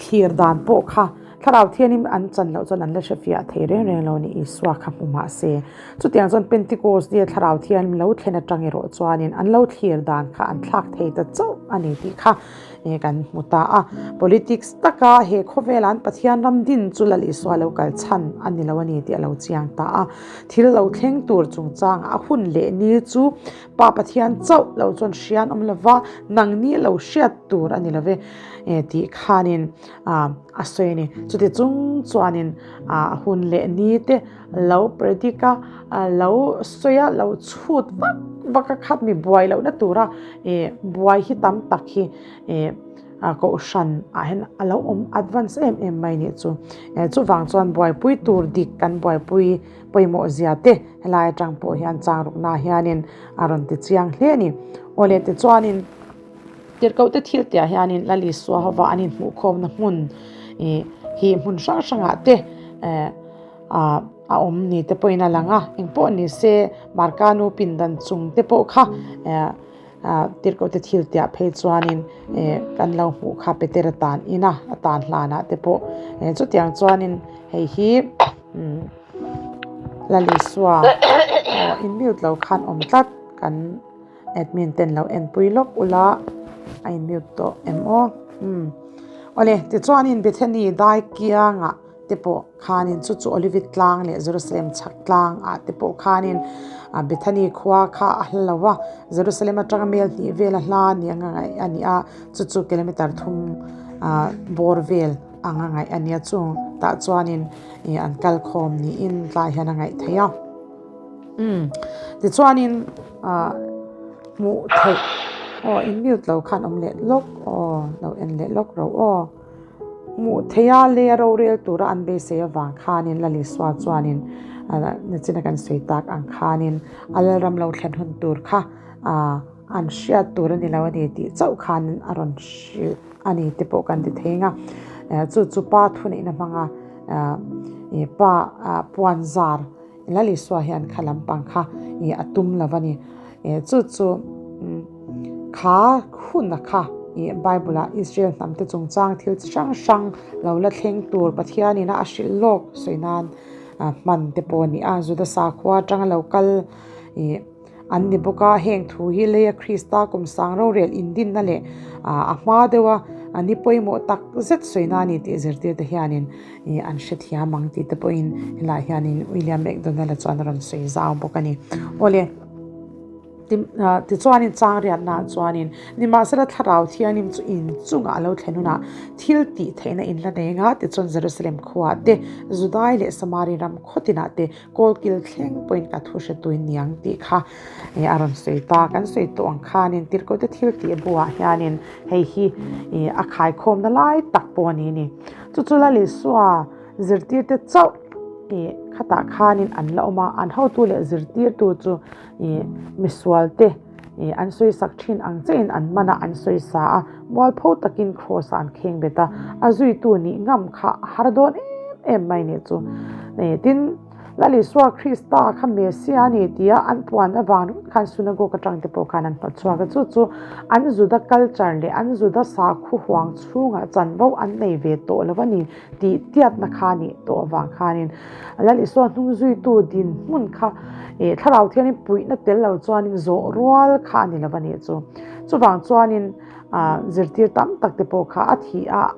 thlir dan pawh kha Thlarau Thianghlim an chan loh chuan an la hrefiah thei reng reng lo a ni, Isua kha hmu mah se. Chutiang chuan Pentecost nia Thlarau Thianghlim lo thlen atang erawh chuanin an lo thlir dan kha an thlak thei ta chauh a ni tih kha kan hmu ta a. Politics taka he khawvela an Pathian ram din chu Lal Isua lo kal chhan a ni lo a ni tih a lo chiang ta a. Thil lo thleng tur chungchang a hun leh ni chu Pa Pathian chauh lo chuan hrian awm lova, nangni lo hriat tur a ni love tih khanin a sawi a ni. Chuti chung chuanin a hun leh ni te lo predict a, lo sawi a, lo chhut vak vak a khat mi buai lohna tura buai hi tam tak hi Kohhran ah hian a lo awm advance em em mai nih chu. Chuvang chuan buaipui tur dik kan buaipui pawimawh zia te helai atang pawh hian chang rukna hianin a rawn ti chiang hle a ni. Awle tichuanin tirhkoh te thil tihah hianin Lal Isua hova an inhmuhkhawmna hmun ih hi hmun hrang hrangah te eh ah a awm ni te pawhin a lang a, engpawh ni se Marka nu pindan chung te pawh kha eh Tirhkoh te thil tiah phei chuanin kan lo hmuh kha Peter a tan in a, a tan hlanah te pawh chutiang chuanin hei hi Lal Isua aw in mute lo khan awm tlat kan admin ten lo enpui lawk ula a in mute tawh em aw. Awle tichuanin Bethany dai kiangah. te pawh khanin chu chu Olivet tlang leh Jerusalem chhak tlang ah te pawh khanin Bethany khua kha a hla lo a, Jerusalem atanga mel hnih vel a hla ni anga ngaih a ni a, chu chu kilometer thum bawr vel anga ngaih a nia chung tah chuanin ih an kal khawm niin tlai hian a ngaih theih a. Umm tichuanin ah hmuh theih aw in mute lo khan awm leh lawk aw lo en leh lawk ro aw. Hmuh theih a lei a rorel tura an beisei avang khanin Lalisua chuanin nachina kan sawi tak ang khanin a lalram lo thlen hun tur kha an hriat tur a ni lo a ni tih chauh khanin a rawn hrilh a ni te pawh kan ti thei ang a. Chu chu pa thuneihna hmanga pa puan zar Lalisua hian kha lampang kha a tum lo a ni. Chu chu kha huna kha Bible ah Israel hnam te chungchang thil chi hrang hrang lo la thleng tur Pathian ina a hrilh lawk sawi nan hman te pawh a ni a. Juda sakhua atanga lo kal an ni bawk a, heng thu hi leia Krista kum sang rorel indinna leh a hma deuha ni pawimawh tak zet sawi na a ni tih zirtir te hianin an hrethiam ang tih te pawhin helaiah hianin William McDonald-a chuan a rawn sawi zau bawk a ni. Awle. Tichuanin chang riatnaah chuanin nimahsela thlarau thianghlim chu inchungah a lo thlen hunah thil tih theihna in la nei anga tichuan Jerusalem khuaah te, Judai leh Samari ram khawtinah te kawlkil thleng pawhin ka thu hre tui niang tih kha a rawn sawi ta. Kan sawi tawh ang khanin tirhkohte thil tih buah hianin hei hi a khaikhawmna lai tak pawh a ni ni. Chu chu Lal Isua zirtirte chauh khatah khanin an la awm a, an hotu leh zirtirtu chu Ih misualte ih an sawisak thin ang chiahin an man a, an sawisa a, mualpho takin cross ah an kheng bet a, a zuitu nih ngam kha a har dawn em em mai nih chu. Ih tin, Lal Isua Krista kha Messiah a ni tia an puan avang ringawt khan synagogue atang te pawh khan an hnawt chhuak a, chu chu an Juda culture leh an Juda sakhaw huang chhungah chanvo an nei ve tawh lo a ni tih tiatna kha nih tawh avang khanin Lal Isua hnung zuitu dinhmun kha ih thlarau thiangin puihna tel lo chuanin zawh rual kha a ni lo a nih chu. Chuvang chuanin ah zirtir tam tak te pawh kha a thih a,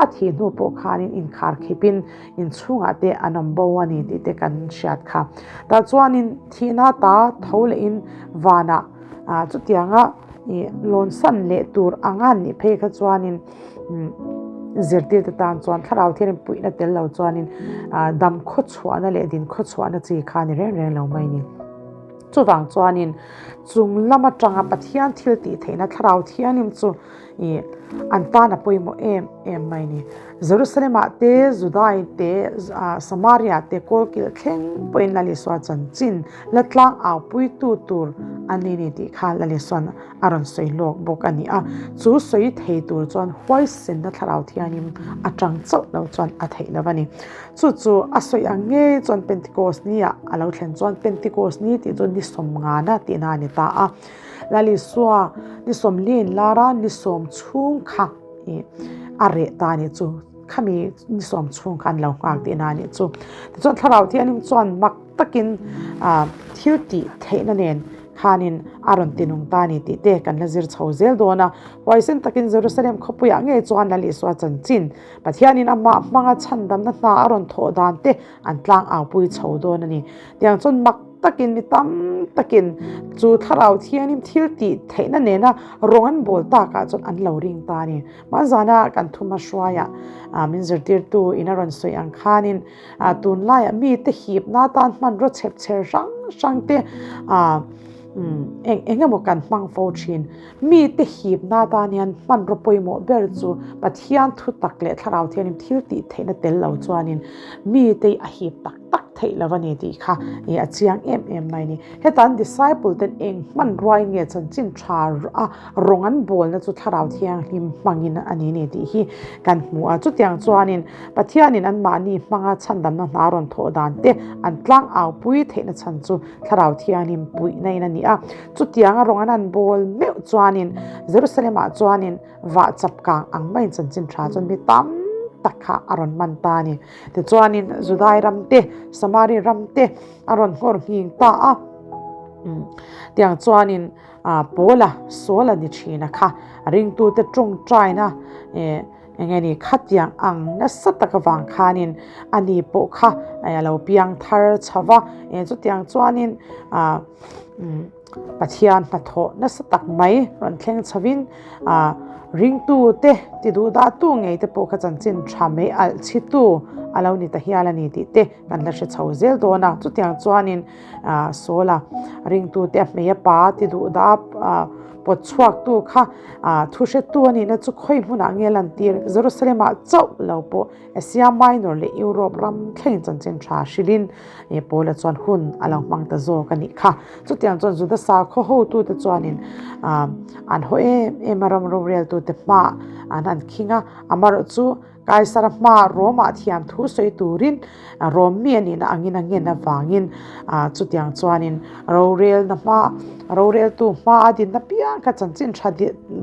a thih hnu pawh khanin inkhar khipin inchhungah te an awm bo a ni tih te kan hriat kha. Tah chuanin thihna ta tho lehin vanah ah chutianga ih lawnsan leh tur anga nih phei kha chuanin Zirtirte tan chuan thlarau thianin puihna tel lo chuanin dam khawchhuahna leh din khawchhuahna chi kha ni reng reng lo mai ni. Chuvang chuanin chung lam atanga Pathian thil tih theihna thlarau thianghlim chu ih an tan a pawimawh em em mai ni. Jerusalem-ah te, Judai te, Samaria te kawlkilh thleng pawhin Lal Isua chanchin la tlang au puitu tur a ni ni tih kha Lal Isua'n a rawn sawi lawk bawk a ni a, chu sawi thei tur chuan huaisenna thlarau thiangin atang chauh lo chuan a theih lo a ni. Chu chu a sawi ang ngei chuan Pentecost ni ah a lo thlen chuan Pentecost ni tih chu ni sawmngana tihna a ni ta a, Lal Isua ni sawmli in lar a, ni sawm chhung kha ih a reh ta a nih chu, khami ni sawm chhung kha an lo nghak tihna a nih chu. Tichuan thlarau thiangin chuan mak takin ah thil tih theihna nen Khanin a rawn ti nung ta a ni tih te kan la zir chho zel dawn a. Huaisen takin Jerusalem khawpuiah ngei chuan Lal Isua chanchin, Pathianin amah hmanga chhandamna hna a rawn thawh dan te an tlang aupui chho dawn a ni. Tiang chuan mak takin mi tam takin chu thlarau thiangin thil tih theihna nena rawng an bawl takah chuan an lo ring ta a ni. Hmanzana kan thuma hruaiah min zirtirtu in a rawn sawi ang khanin, Tunlaiah mite hipna atan hmanraw chhep chher hrang hrang te eng eng emaw kan hmang fo thin. Mite hipna atan hian hmanraw pawimawh ber chu Pathian thu tak leh thlarau thiangin thil tih theihna tel lo chuanin mite a hip tak tak theih lo a ni tih kha a chiang em em mai a ni. Heta an disciple ten eng hmanruai nge chanchin tha a rawng an bawlna chu thlarau thianghlim hmangin a ni ni tih hi kan hmu a. Chutiang chuanin Pathianin anmahni hmanga chhandamna hna rawn thawh dan te an tlang aupui theihna chhan chu thlarau thianghlim puihna in a ni a. Chutianga rawng an han bawl meuh chuanin Jerusalem-ah chuanin vah chap kang ang maiin chanchin tha chuan mi tam tak kha a rawn man ta a ni. Tichuanin Judai ram te, Samari ram te a rawn nghawr nghing ta a. Tiang chuanin Paula, Saul a ni thin a kha ringtute tawngtaina. Enge ni khatiang ang nasa tak avang khanin ani pawh kha a lo piang thar chho va, chutiang chuanin Pathian hnathawh nasa tak mai rawn thleng chhovin ringtute ti duhdahtu ngei te pawh kha chanchin tha mai alh chhitu a lo ni ta hial a ni tih te kan la hre chho zel dawn a. Chutiang chuanin Sawla ringtute a hmei a pa ti duhdah pawt chhuaktu kha thu hretu a nihna chu khawi hmunah nge lantir Jerusalem-ah chauh lo pawh Asia Minor leh Europe ram thleng chanchin tha hrilhin Paula chuan hun a lo hmang ta zawk a nih kha. Chutiang chuan Juda sakhaw hotute chuanin an haw em em a, ram roreltute hmaah an han khing a, amaherawhchu Kaisara hmaah Rome-ah thiam thu sawi turin Rome mi a nihna angin a ngen avangin chutiang chuanin rorelna hma roreltu hma a dinna piang kha chanchin tha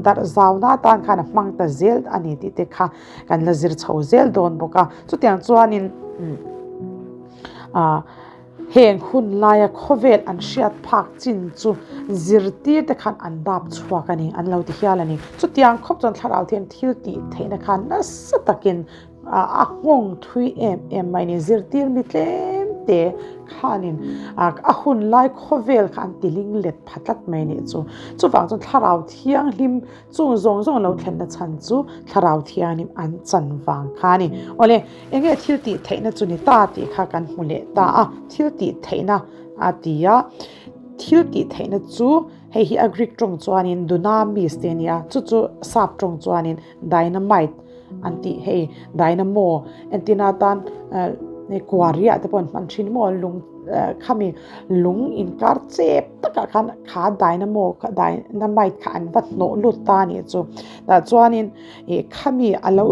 darh zauna atan khan a hmang ta zel a ni tih te kha kan la zir chho zel dawn bawk a. Chutiang chuanin heng hun laia khawvel an hriat phak chin chu zirtir te khan an dap chhuak a ni, an lo ti hial a ni. Chutiang khawp chuan thlarau thian thil tih theihna khan nasa takin a nghawng thui em em mai a ni. Zirtir mi tlem te khanin a hun lai khawvel kha an ti ling let pha tlat mai a nih chu. Chuvang chuan thlarau thianghlim Chung zawng zawng lo thlenna chhan chu Thlarau Thianghlim an chan vang kha a ni. Awle, enge thil tih theihna chu ni ta tih kha kan hmu leh ta a. Thil tih theihna a ti a, thil tih theihna chu hei hi a Greek tawng chuanin dunamis te a ni a, chu chu sap tawng chuanin dynamite an tih hei dynamo entina atan kuariah te pawh an hman thin maw lung khami lung inkar chep takah khan kha dynamo kha dynamite kha an va hnawh lut ta a nih chu tah chuanin ih khami a lo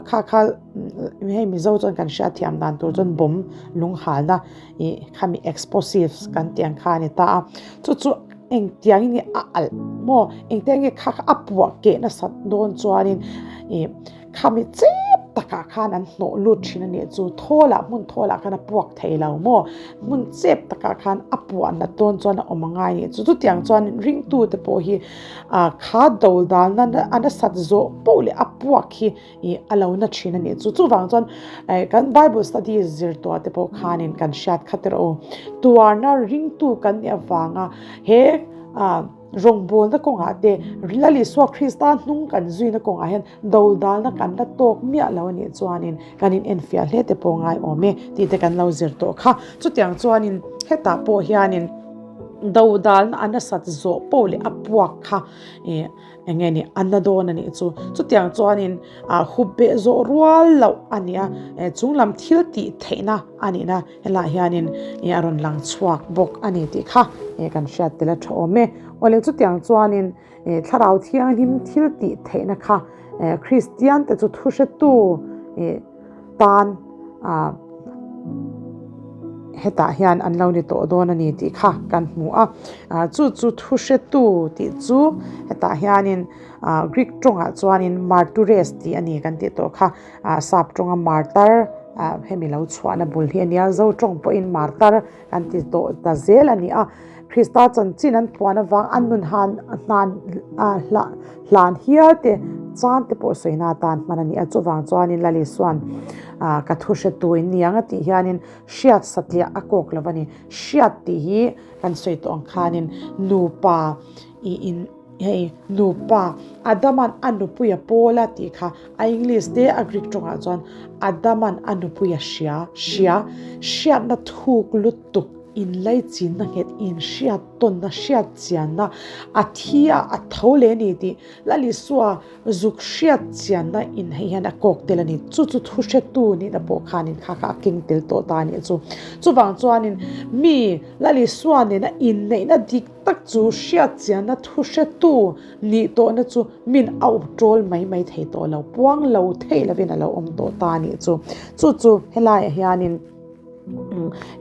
kha kha hei mizo chuan kan hriat thiam dan tur chuan bomb lung halna ih khami explosives kan tih ang kha a ni ta a chu chu engtiang in nge a alh maw engtiang nge kha kha a puah keh nasat dawn chuanin ih Khami chep takah khan an hnawh lut thin a nih chu, thawlah hmun thawlah khan a puak thei lo maw? Hmun chep takah khan a puah nat dawn chuan a awm a ngai nih chu. Chutiang chuan ringtute pawh hi ah kha do dalna a nasat zawh poh leh a puak hi ih a lo na thin a nih chu. Chuvang chuan kan Bible study zir tuah te pawh khanin kan hriat khat erawh u. Tuarna ringtu kan nih avanga he ah. Rawngbawlna kawngah te, Lal Isua Krista hnung kan zuina kawngah hian dodalna kan la tawk miah lo a nih chuanin kan in enfiah hle te pawh ngai awm e tih te kan lo zir tawh kha. Chutiang chuanin hetah pawh hianin dodalna a nasat zawh poh leh a puak kha ih eng nge ni a na dawn a nih chu. Chutiang chuanin ah hup beh zawh rual loh a ni a, chunglam thil tih theihna a nihna Helaiah hianin ih a rawn lang chhuak bawk a ni tih kha ih kan hriat tel a tha awm e. Awle chutiang chuanin ih thlarau thianghlim thil tih theihna kha eh Kristian te chu thu hretu ih tan ah hetah hian an lo ni tawh dawn a ni tih kha kan hmu a. Ah chu chu thu hretu tih chu hetah hianin ah Greek tawngah chuanin martyres tih a ni kan tih tawh kha. Ah sap tawnga martar ah hemi lo chhuahna bul hi a nia, zo tawng pawhin martar kan ti tawh ta zel a ni a. Krista chanchin an puan avang an nun han hnan ah hla hlan hial te chan te pawh sawina atan hman a ni a. Chuvang chuanin Lali Suan ah ka thu hre tu in niang a tih hianin hriat satliah a kawk lo a ni. Hriat tih hi kan sawi tawh ang khanin nupa ih in. Hei nupa Adaman a nupui a pawl a tih kha a English te a Greek tawngah chuan Adaman a nupui a hria, hria, hriatna thuk lutuk, inlaichinna nghet, inhriat tawnna, hriat chianna, a thi a, a tho leh a ni tih Lal Isua zuk hriat chianna in hei hian a kawk tel a ni. Chu chu thu hretu nihna pawh khanin kha kha a keng tel tawh ta a nih chu. Chuvang chuanin mi Lal Isua nena inneihna dik Tak chu hriat chianna thu hretu nih tawhna chu min auh ṭawl mai mai thei tawh lo, puang lo theih lovin a lo awm tawh ta a nih chu. Chu chu helaiah hianin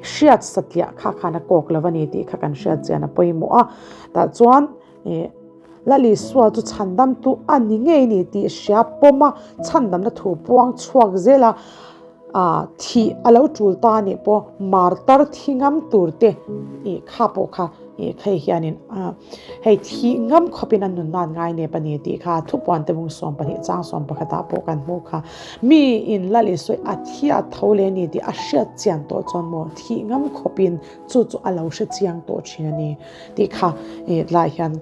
hriat satliah kha khan a kawk lo a ni tih kha kan hriat chian a pawimawh a. Tah chuan ih Lal Isua chu chhandamtu a ni ngei ni tih hria pawm a, chhandamna thu puang chhuak zel a. Ah thih a lo tul ta anih pawh martar thi ngam tur te ih kha pawh kha I hei hianin hei thih ngam khawpin an nunna an ngai nep a ni tih kha thupuan te bung 12 chang 11 ah pawh kan hmuh kha. Mi in Lal Isua a thi a tho leh a ni tih a hriat chian tawh chuan maw thih ngam khawpin chu chu a lo hre chiang tawh thin a ni tih kha tlaiah hian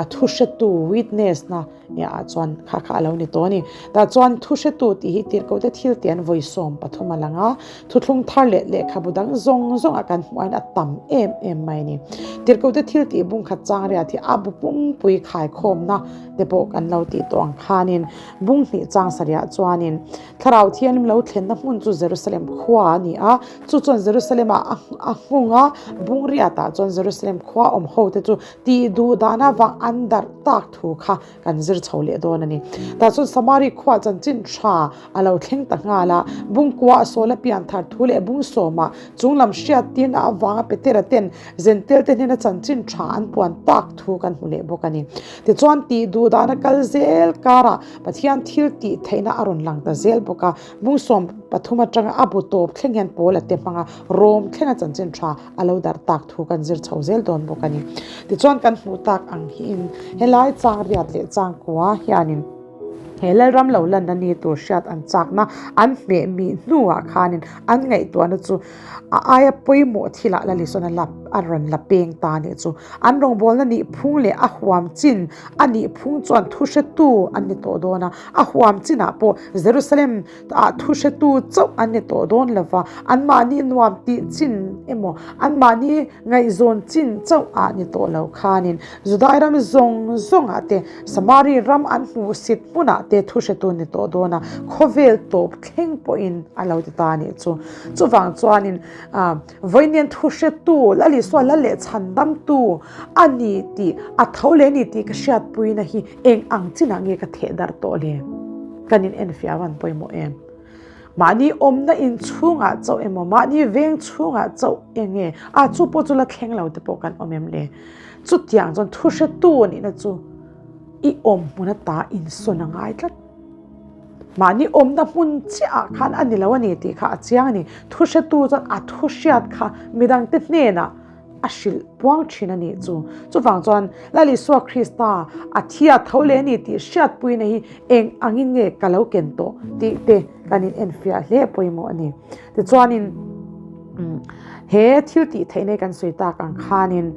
thu hretu witness na ah chuan kha kha a lo ni tawh a ni. Tah chuan thu hretu tih hi tirhkoh te thil tih an vawi 13 a lang a, thuthlung thar leh lehkhabu dang zawng zawng ah kan hmuh aiin a tam em em mai a ni. Tirhkoh te thil tih bungkhat chang riat hi a bu pumpuii khaikhawmna te pawh kan lo tih tawh ang khanin bung hnih chang sarih ah chuanin Thlarau Thianghlim lo thlenna hmun chu Jerusalem khua a ni a, chu chuan Jerusalem ah a nghawng a, bung riat ah chuan Jerusalem khua awm ho te chu tih duh dan avang an darh tak thu kha kan zir chho leh dawn a ni. Tah chuan Samari khua chanchin tha a lo thleng ta nghal a, bung kua a sawl a pian thar thu leh bung sawmah chung lam hriat tirna avanga Petera ten Zentel te hnena chanchin tha an puan tak thu kan hmu leh bawk a ni. Tichuan tih duh dan a kal zel karah Pathian thil tih theihna a rawn lang ta zel bawk a, bung 13 atanga a bu tawp thleng hian Paula te hmanga Rom thlenga chanchin tha a lo darh tak thu kan zir chho zel dawn bawk a ni. Tichuan kan hmuh tak ang hiin helai chang riat leh chang kua hianin he Lalram lo lanna ni tur hriat an chakna an hmeh mih hnuah khanin an ngaihtuahna chu a aia pawimawh thilah Lalisawna lap a rawn la peng ta nih chu. An rawngbawlna nih phung leh a huam chin a nih phung chuan thuhretu an ni tawh dawn a, a huam chinah pawh Jerusalem ah thuhretu chauh an ni tawh dawn lo va, anmahni nuam tih chin emaw anmahni ngaihzawn chin chauh ah ni tawh lo khanin Judai ram zawng zawngah te Samari ram an hmuhsit hmunah te thuhretu ni tawh dawn a, khawvel tawp thleng pawhin a lo ti ta a nih chu. Chuvang chuanin Vawiin thuhretu Lal Isua Lal leh chhandamtu a ni tih a tho leh a ni tih ka hriatpuina hi eng ang chinah nge ka theh darh tawh le? Kan in enfiah van pawimawh em? Mahni awmna in chhungah chauh emaw, mahni veng chhungah chauh eng nge? A chu pawh chu la thleng lo te pawh kan awm em le? Chutiang chuan thuhretu nihna chu i awm hmun ata insawn a ngai tlat. Mahni awmna hmun chiah ah khan a ni lo a ni tih kha a chiang a ni. Thu hretu chuan a thu hriat kha midangte hnenah a hrilh puang thin a nih chu. Chuvang chuan Lal Isua Krista a thi a tho leh a ni tih hriatpuina hi eng angin nge ka lo ken tawh tih te kan in enfiah hle pawimawh a ni. Tichuanin he thil tih theihna hi kan sawi tak ang khanin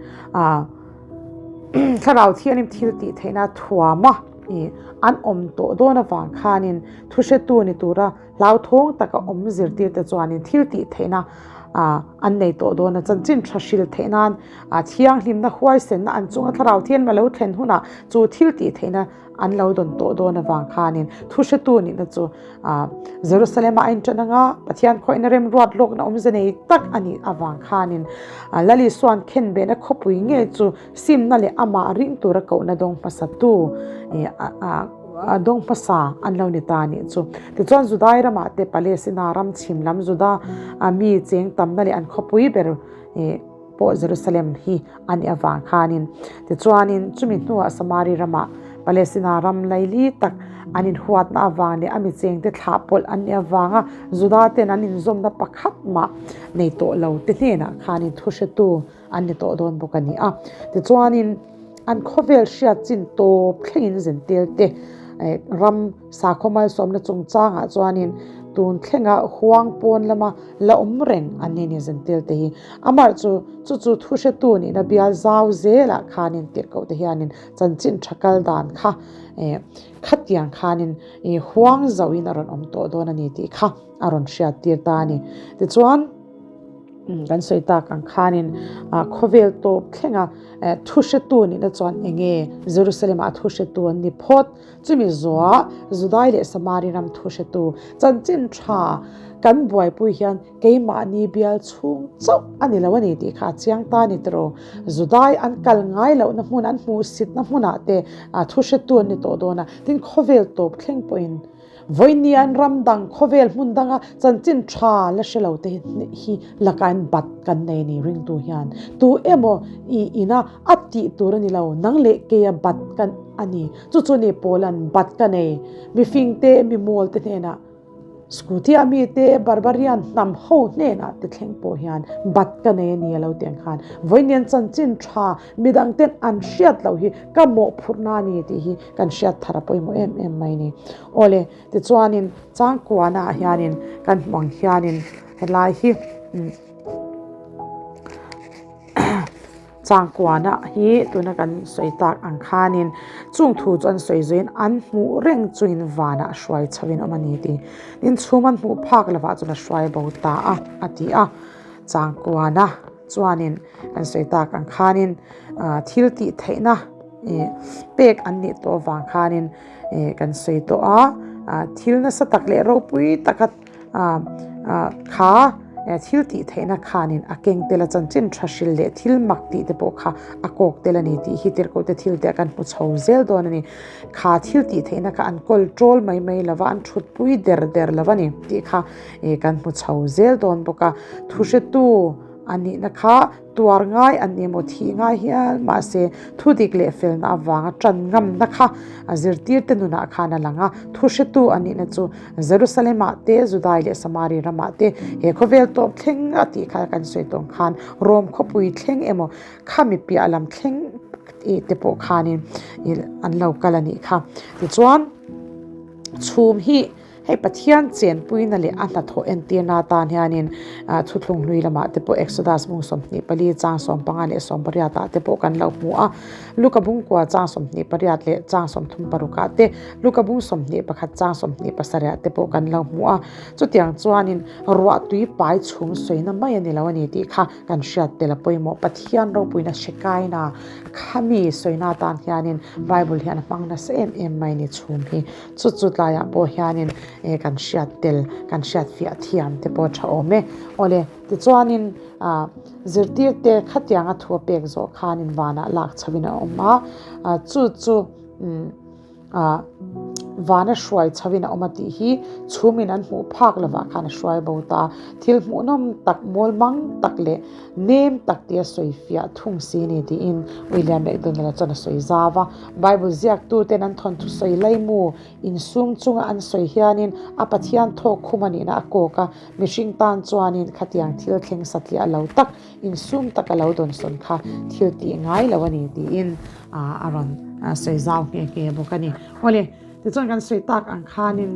thlarau thianghlim thil tih theihna thuama I an awm tawh dawn avang khanin thuhretu ni tura hlauthawng taka awm zirtirte chuanin thil tih theihna an nei tawh dawn a, chanchin tha hril theih nan thianghlimna huaisenna an chunga thlarau thianghlim a lo thlen hunah chu thil tih theihna an lo dawn tawh dawn avang khanin thuhretu nihna chu Jerusalem-a a inṭan anga Pathian khawihna remruat lawkna awmze nei tak a nih avang khanin Lal Isua'n khenbehna khawpui ngei chu Simna leh amah ring tura kohna dawng hmasa tu a dawng hmasa an lo ni ta a nih chu. Tichuan Judai ramah te Palestina ram chhim lam Juda mi cheng tamna leh an khawpui ber pawh Jerusalem hi a nih avang khanin tichuanin chumi hnuah Samari ramah Palestina ram laili tak an inhuatna avang leh a mi chengte thlah pawlh an nih avanga Juda ten an inzawmna pakhat mah nei tawh lo te hnenah khanin thuhretu an ni tawh dawn bawk a ni a. Tichuanin an khawvel hriat chin tawp thlengin zentel te ram sakhaw malsawmna chungchangah chuanin tun thlenga huang pawn lama la awm reng an ni ni zentel te hi. Amah chu chu chu thu hretu nihna bial zau zelah khanin tirhkoh te hianin chanchin tha kal dan kha khatiang khanin huang zauhin a rawn awm tawh dawn a ni tih kha a rawn hriat tir ta a ni. Tichuan. Kan sawi tak ang khanin khawvel tawp thlenga thu hretu nihna chuan eng nge Jerusalem-ah thu hretu an ni phawt? Chumi zuah Judai leh Samari ram thu hretu chanchin tha kan buaipui hian keimahni bial chhung chauh a ni lo a ni tih kha a chiang ta a ni tiraw? Judai an kal ngai lohna hmun, an hmuhsitna hmunah te thu hretu an ni tawh dawn a, tin khawvel tawp thleng pawhin Vawinia ram dang khawvel hmun danga chanchin tha la hre lo te hi lakain bat kan nei a ni ringtu hian tu emaw i ina a tih tur a ni lo nang leh keia bat kan a ni chu chu ni Paula'n bat ka nei mifing te mi mawl te hnenah. Scooty a mite Barbarian hnam ho hnenah te thleng pawh hian bat ka nei a ni a lo ti ang khan vawiin chanchin tha midang ten an hriat loh hi ka mawhphurhna a ni tih hi kan hriat thar a pawimawh em em mai ni. Awle tichuanin changkuana ah hianin kan hmuh ang hianin helai hi Changkuana hi tuna kan sawi tak ang khanin chung thu chu an sawi zuiin an hmuh reng chuin vanah hruai chhoin awm a ni tih tin chhum an hmuh phak lovah chuan a hruai bo ta a a ti a. Changkuana chuanin kan sawi tak ang khanin thil tih theihna pek an nih tawh avang khanin kan sawi tawh a, thil nasa tak leh ropui taka Kha thil tih theihna khanin a keng tel a, chanchin tha hril leh thil mak tih te pawh kha a kawk tel a ni tih hi tirhkohte thil te kan hmu chho zel dawn a ni. Kha thil tih theihna kha an control mai mai lo va, an thutpui der der lo a ni tih kha kan hmu chho zel dawn bawk a. Thuhretu a nihna kha Tuar ngai an ni emaw thih ngai hial mahse thu dik leh felna avanga tan ngamna kha a zirtirte nunah khan a lang a, thu hretu a nihna chu Jerusalem-ah te, Judai leh Samari ramah te he khawvel tawp thleng a tih kha kan sawi tawng khan Rom khawpui thleng emaw khami piah lam thleng te pawh khanin an lo kal a nih kha. Tichuan chhum hi. Hei Pathian chenpuina leh a hnathawh entirna atan hianin thuthlung hlui lamah te pawh Exodus bung 24 chang 15 leh 18 ah te pawh kan lo hmu a, Luka bung kua chang 28 leh chang 36 ah te, Luka bung 21 chang 27 ah te pawh kan lo hmu a. Chutiang chuanin ruahtui pai chhung sawina mai a ni lo a ni tih kha kan hriat tel a pawimawh. Pathian ropuina hre kaina khami sawina atan hianin Bible hian a hmang nasa em em mai ni chhum hi. Chu chu tlaiah pawh hianin eh kan hriat tel, kan hriat fiah thiam te pawh a tha awm e. Awle, tichuanin ah zirtirte khatianga thu a pek zawh khanin vanah lak chhoin a awm a, ah chu chu umm ah vana hruai chhoin a awm a tih hi chhumin an hmuh phak lovah khan a hruai bo ta. Thil hmuhnawm tak, mawl mang tak leh nem tak tia sawi fiah thung si ni tiin William McDonald-a chuan a sawi zau a. Bible ziaktuten an thawnthu sawi laimu insum chunga an sawi hianin a Pathian thawk khum a nihna a kawk a, mihring tan chuanin khatiang thil thleng satliah lo tak, insum taka lo dawnsawn kha thil tih ngai lo a ni tiin a rawn sawi zau nghe nghe bawk a ni. Awle, tichuan kan sawi tak ang khanin.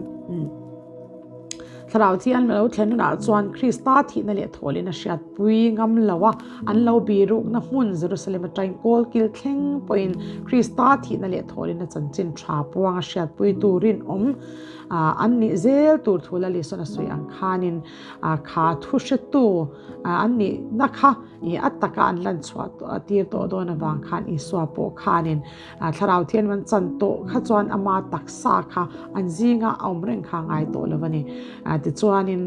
Thlarau thi an lo thlen hunah chuan Krista thihna leh thawhlin a hriatpui ngam lo a, an lo birukna hmun Jerusalem atangin kawl kil thleng pawhin Krista thihna leh thawhlin a chanchin tha puang a hriatpui turin awm an nih zel tur thu Lal Isuan a sawi ang khanin kha thu hretu an nihna kha a taka an lan chhuah tir tawh dawn avang khan Isua pawh khanin Thlarau thian an chan tawh kha chuan ama taksa kha an zinga a awm reng kha a ngai tawh lo a ni. Tichuanin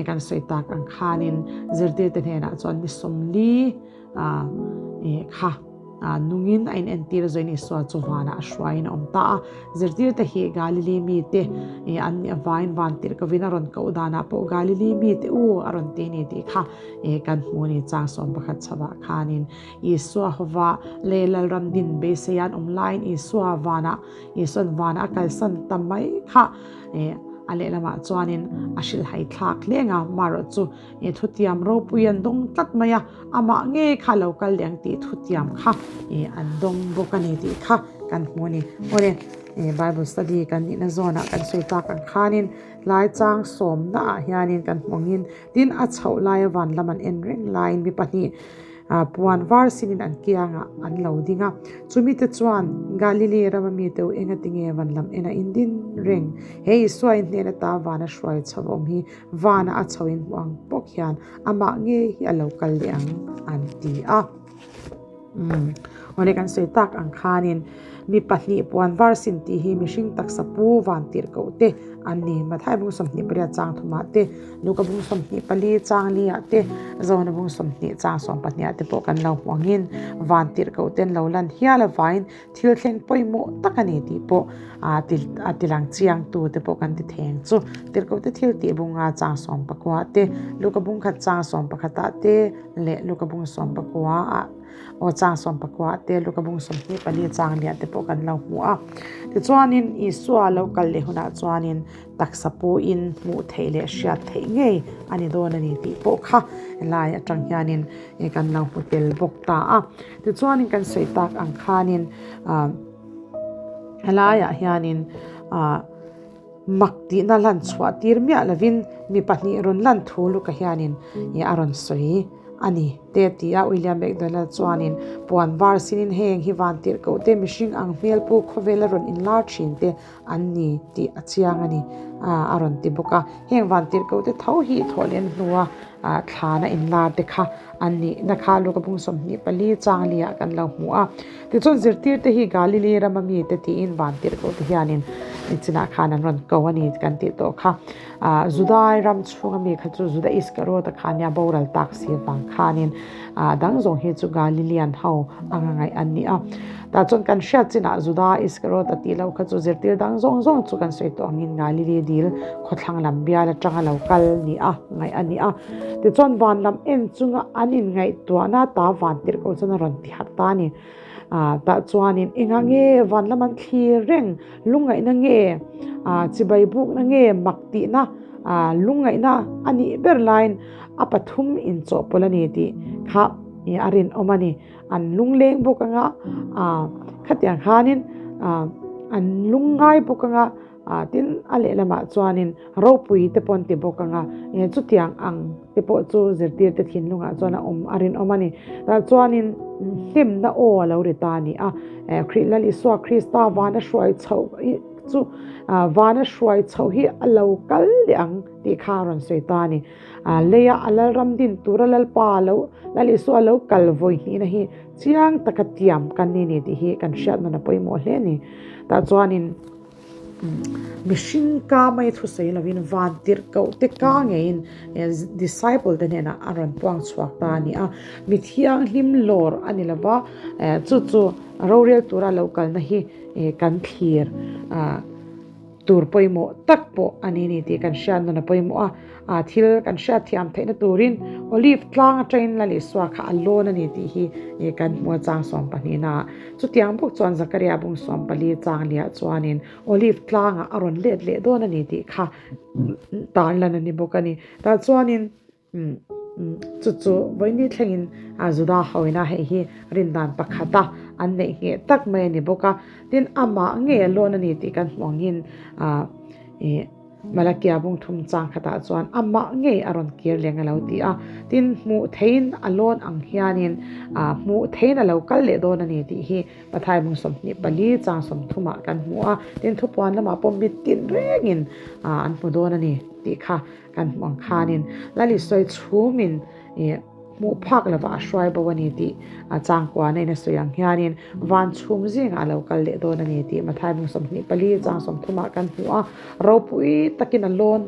kan sawi tak ang khanin zirtirte hnenah chuan ni 40 kha nungin a inentir zawin Isua chu vanah a hruaiin a awm ta a. Zirtirte hi Galili mite an nih avangin vantirhkovin a rawn koh danah pawh Galili mite u a rawn ti a ni tih kha kan hmu a ni chang 11 chhovah khanin. Isua hova leh Lalram din beisei an awm laiin Isua vanah Isua'n vanah a kalsan ta mai kha a lehlamah chuanin a hrilhhai thlak hleng a, marawh chu thutiam ropui an dawng tlat mai a, amah ngei kha a lo kal leh ang tih thutiam kha an dawng bawk a ni tih kha kan hmu a ni. Awle, Bible study kan nihna zawnah kan sawi tak ang khanin tlai chang sawmnaah hianin kan hmu angin tin a chhoh laia van lam an en reng laiin mi pahnih Puan var sinin an kiangah an lo ding a. Chumite chuan, Galili rama mite u engati nge van lam ena in din reng? He Isua in hnen ata vana hruai chho awm hi vana a chho in hmu ang bawk hian amah ngei hi a lo kal leh ang, an ti a. Umm, awle kan sawi tak ang khanin mi pahnih puan var sin tih hi mihring taksa pu van tirhkoh te an ni. Mathai bung 28 chang thumah te, Luka bung 24 chang liah te, Zona bung 20 chang 12 te pawh kan lo hmu angin van tirhkoh ten lo lan hial avain thil thleng pawimawh tak a ni tih pawh a tilang chiang tu te pawh kan ti thei ang chu. Tirhkoh te thil tih bunga chang 19 te, Luka bung khat chang 11 te leh Luka bung 19 ah. Aw chang 14 te Luka bung 24 chang liah te pawh kan lo hmu a. Tichuanin Isua lo kal leh hunah chuanin taksa puin hmuh theih leh hriat theih ngei a ni dawn a ni tih pawh kha helai atang hianin kan lo hmu tel bawk ta a. Tichuanin kan sawi tak ang khanin helaiah hianin ah mak tihna lan chhuah tir miah lovin mi pahnih rawn lan thu Luka hianin a rawn sawi a ni te ti a. William McDonald chuanin puan var sinin heng hi van tirh koh te mihring ang hmel pu khawvela rawn inlar thin te an ni tih a chiang a ni a rawn ti bawk a. Heng van tirh koh te tho hi thawhlen hnua thlana inlar te kha an nih na kha Luka bung 24 chang liah kan lo hmu a. Tichuan zirtir te hi Galili rama mite tiin van tirh koh te hianin chinah khan an rawn ko a ni kan tih tawh kha. Judai ram chhunga mi kha chu Juda Iskariota kha nia boral tak si vang khanin dang zawng hi chu Galilian ho anga ngaih an ni a. Tah chuan kan hriat chinah Juda Iskariota tih loh kha chu zirtir dang zawng zawng chu kan sawi tawh angin Galili dil khawthlang lam bial atanga lo kal ni a ngaih a ni a. Tichuan van lam en chunga an inngaihtuahna ta van tirh koh chuan a rawn ti harh ta a ni. Tah chuanin engah nge van lam an thlir reng, lungngaihna nge, chibai bukna nge, mak tihna, lungngaihna a nih ber laiin a pathum inchawhpawlh a ni tih kha a rinawm a ni. An lungleng bawk anga, khatiang khanin an lungngai bawk anga, Tin, a lehlamah chuanin ropui te pawh an ti bawk ang a, chutiang ang te pawh chu zirtirte thinlungah chuan a awm a rinawm a ni. Tah chuanin hlimna aw a lo ri ta a ni a, Khrih Lal Isua Krista vana hruai chhoh chu vana hruai chhoh hi a lo kal leh ang tih kha a rawn sawi ta a ni. Leia a Lalram din tura Lalpa lo Lal Isua lo kal vawi hnihna hi chiang taka tiam kan ni ni tih hi kan hriat nawn a pawimawh hle a ni. Tah chuanin. Mihring ka mai thusawi lovin van tirh koh te ka ngeiin disciple te hnenah a rawn puang chhuak ta a ni a. Mi thianghlim lawr a ni lova, chu chu rorel tura lo kalna hi kan thlir tur pawimawh tak pawh a ni ni tih kan hriat nawn a pawimawh a. A thil kan hriat thiam theihna turin Olive tlang atangin Lal Isua kha a lawn a ni tih hi kan hmu a chang 12 ah. Chutiang bawk chuan Zakaria bung 14 chang liah chuanin Olive tlangah a rawn let leh dawn a ni tih kha tarlan a ni bawk a ni. Tah chuanin chu chu vawiini thlengin Juda hoina hei hi rindan pakhata an neih ngheh tak mai a ni bawk a. Tin, amah ngei a lawn a ni tih kan hmuh angin Malakia bung thum chang khatah chuan amah ngei a rawn kir leng a lo ti a, tin hmuh theiin a lawn ang hianin hmuh theiin a lo kal leh dawn a ni tih hi Pathai bung 24 chang 30 ah kan hmu a, tin thupuan lamah pawh mit tin rengin an hmu dawn a ni tih kha kan hmuh ang khanin Lali sawi chhumin Hmuh phak lovah a hruai bo a ni tih a changkuana in a sawi ang hianin van chhum zingah a lo kal leh dawn a ni tih Mathai bung 24 chang 30 ah kan hmu a, ropui takin a lawn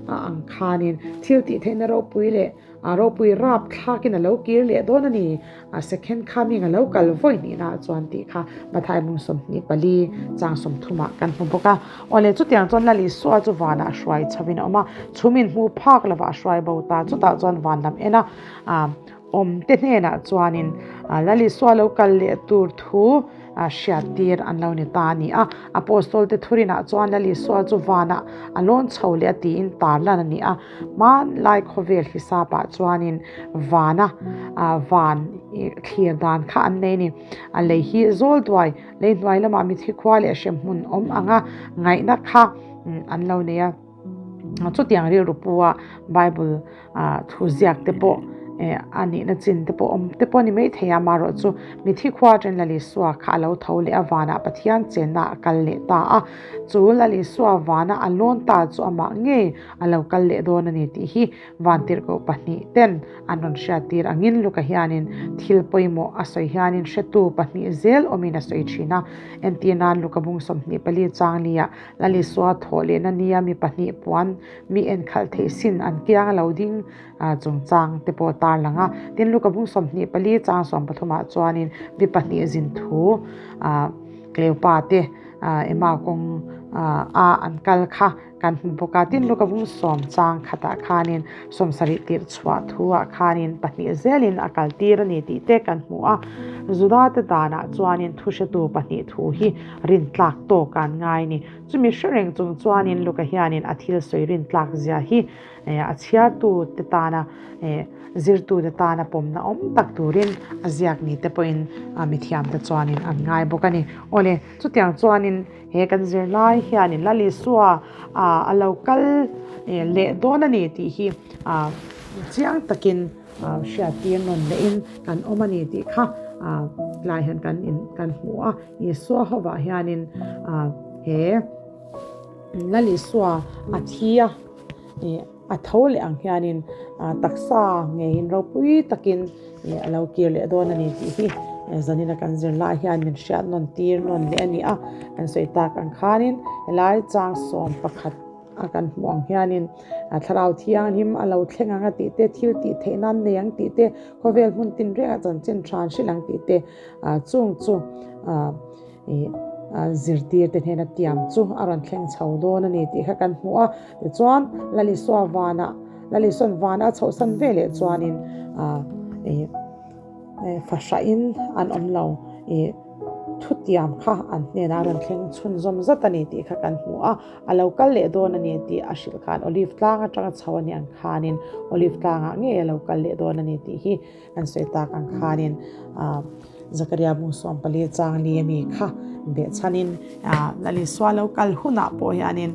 ang khanin thil tih theihna ropui leh ropui rap thlakin a lo kir leh dawn a ni, a second coming a lo kal vawi hnihna ah chuan tih kha Mathai bung 24 chang 30 ah kan hmu bawk a. Awle chutiang chuan Lal Isua chu vanah hruai chhovin a awm a, chhumin hmu phak lovah a hruai bo ta, chutah chuan van lam ena awmte hnenah chuanin Lal Isua lo kal leh tur thu hriattir an lo ni ta a ni a. Apostol te thurinah chuan Lal Isua chu vanah a lawn chho leh a tiin tarlan a ni a. Hmanlai khawvel hisapah chuanin vana van thlir dan kha an nei a ni. A lei hi zawl duai Lei hnuai lamah mithi khua leh hremhmun awm anga ngaihna kha an lo nei a. Chutiang rilru pua Bible thu ziak te pawh a nihna chin te pawh awm te pawh a ni maithei a, amaherawh chu mithi khua atangin Lal Isua kha a lo tho leh a, vanah Pathian chenna a kal leh ta a. Chu Lal Isua vana a lawn ta chu amah ngei a lo kal leh dawn a ni tih hi Vantirhkoh pahnih ten an rawn hriattir angin Luka hianin thil pawimawh a sawi hianin hretu pahnih zel awmin a sawi thin a. Entir nan Luka bung 24 chang lia Lal Isua thawh lehna nia mi pahnih puan mi enkhalh theih sin an kiang a lo ding chungchang te pawh tar lang a. Tin Luka bung 24 chang 13 ah chuanin mi pahnih zin thu Cleopa te Emma kawng a an kal kha kan hmu bawk a. Tin, Luka bung sawm chang khatah khanin sawmsarih tirh chhuah thuah khanin pahnih zelin a kal tir a ni tih te kan hmu a. Juda te danah chuanin thuhretu pahnih thu hi rintlak tawk an ngai a ni. Chumi hre reng chung chuanin Luka hianin a thil sawi rintlak zia hi a chhiartu te tana zirtu te tana pawmna awm tak turin a ziak ni te pawhin mithiam te chuanin an ngai bawk a ni. Awle, chutiang chuanin he kan zirlai hianin Lal Isua a lo kal leh dawn a ni tih hi chiang takin hriattir nawn lehin kan awm a ni tih kha tlai hian kan in kan hmu a. Isua hovah hianin he Lal Isua a thi a. Ih a tho leh ang hianin taksa ngeiin ropui takin ih a lo kir leh dawn a ni tih hi zanina kan zir lai hian min hriat nawn tir nawn leh a ni a. Kan sawi tak ang khanin helai chang sawm pakhat a kan hmuh ang hianin thlarau thianghlim a lo thleng ang a tih te, thil tih theih nan nei ang tih te, khawvel hmun tin rengah chanchin tha an hrilh ang tih te chung chu Ih zirtir te hnena tiam chu a rawn thleng chho dawn a ni tih kha kan hmu a. Tichuan, Lalisua vanah, Lalisuan vana a chhohsan ve leh chuanin ih fahrahin an awm lo. Ih thutiam kha an hnenah a rawn thleng chhunzawm zat a ni tih kha kan hmu a. A lo kal leh dawn a ni tih a hrilh khan Olive tlang atanga chho a nih ang khanin Olive tlangah ngei a lo kal leh dawn a ni tih hi An sawi tak ang khanin Zakaria bung sawmpali chang li ami kha behchhanin Lalisua lo kal hunah pawh hianin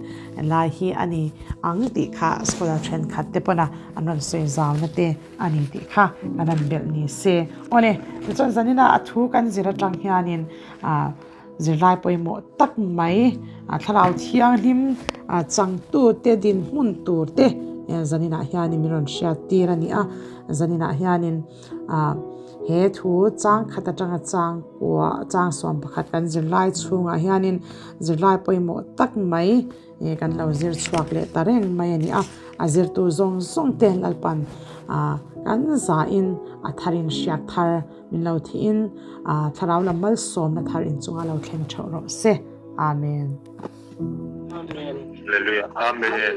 lai hi a ni ang tih kha scholar thenkhat te pawna an rawn sawi zauna te a ni tih kha kan rawn belh ni se. Awle, tichuan zanina a thu kan zir atang hianin zirlai pawimawh tak mai thlarau thianghlim changtute dinhmun tur te zaninah hianin min rawn hriat tir a ni a, zaninah hianin he thu chang khat atanga chang kua chang sawm pakhat kan zirlai chhungah hianin zirlai pawimawh tak mai kan lo zir chhuak leh ta reng mai a ni a, a zirtu zawng zawng te Lalpan kan zahin a tharin hriat thar. Min lo thihin Thlarau lam malsawmna thar inchunga lo thleng theuh rawh se. Amen.
Amen. Hallelujah. Amen.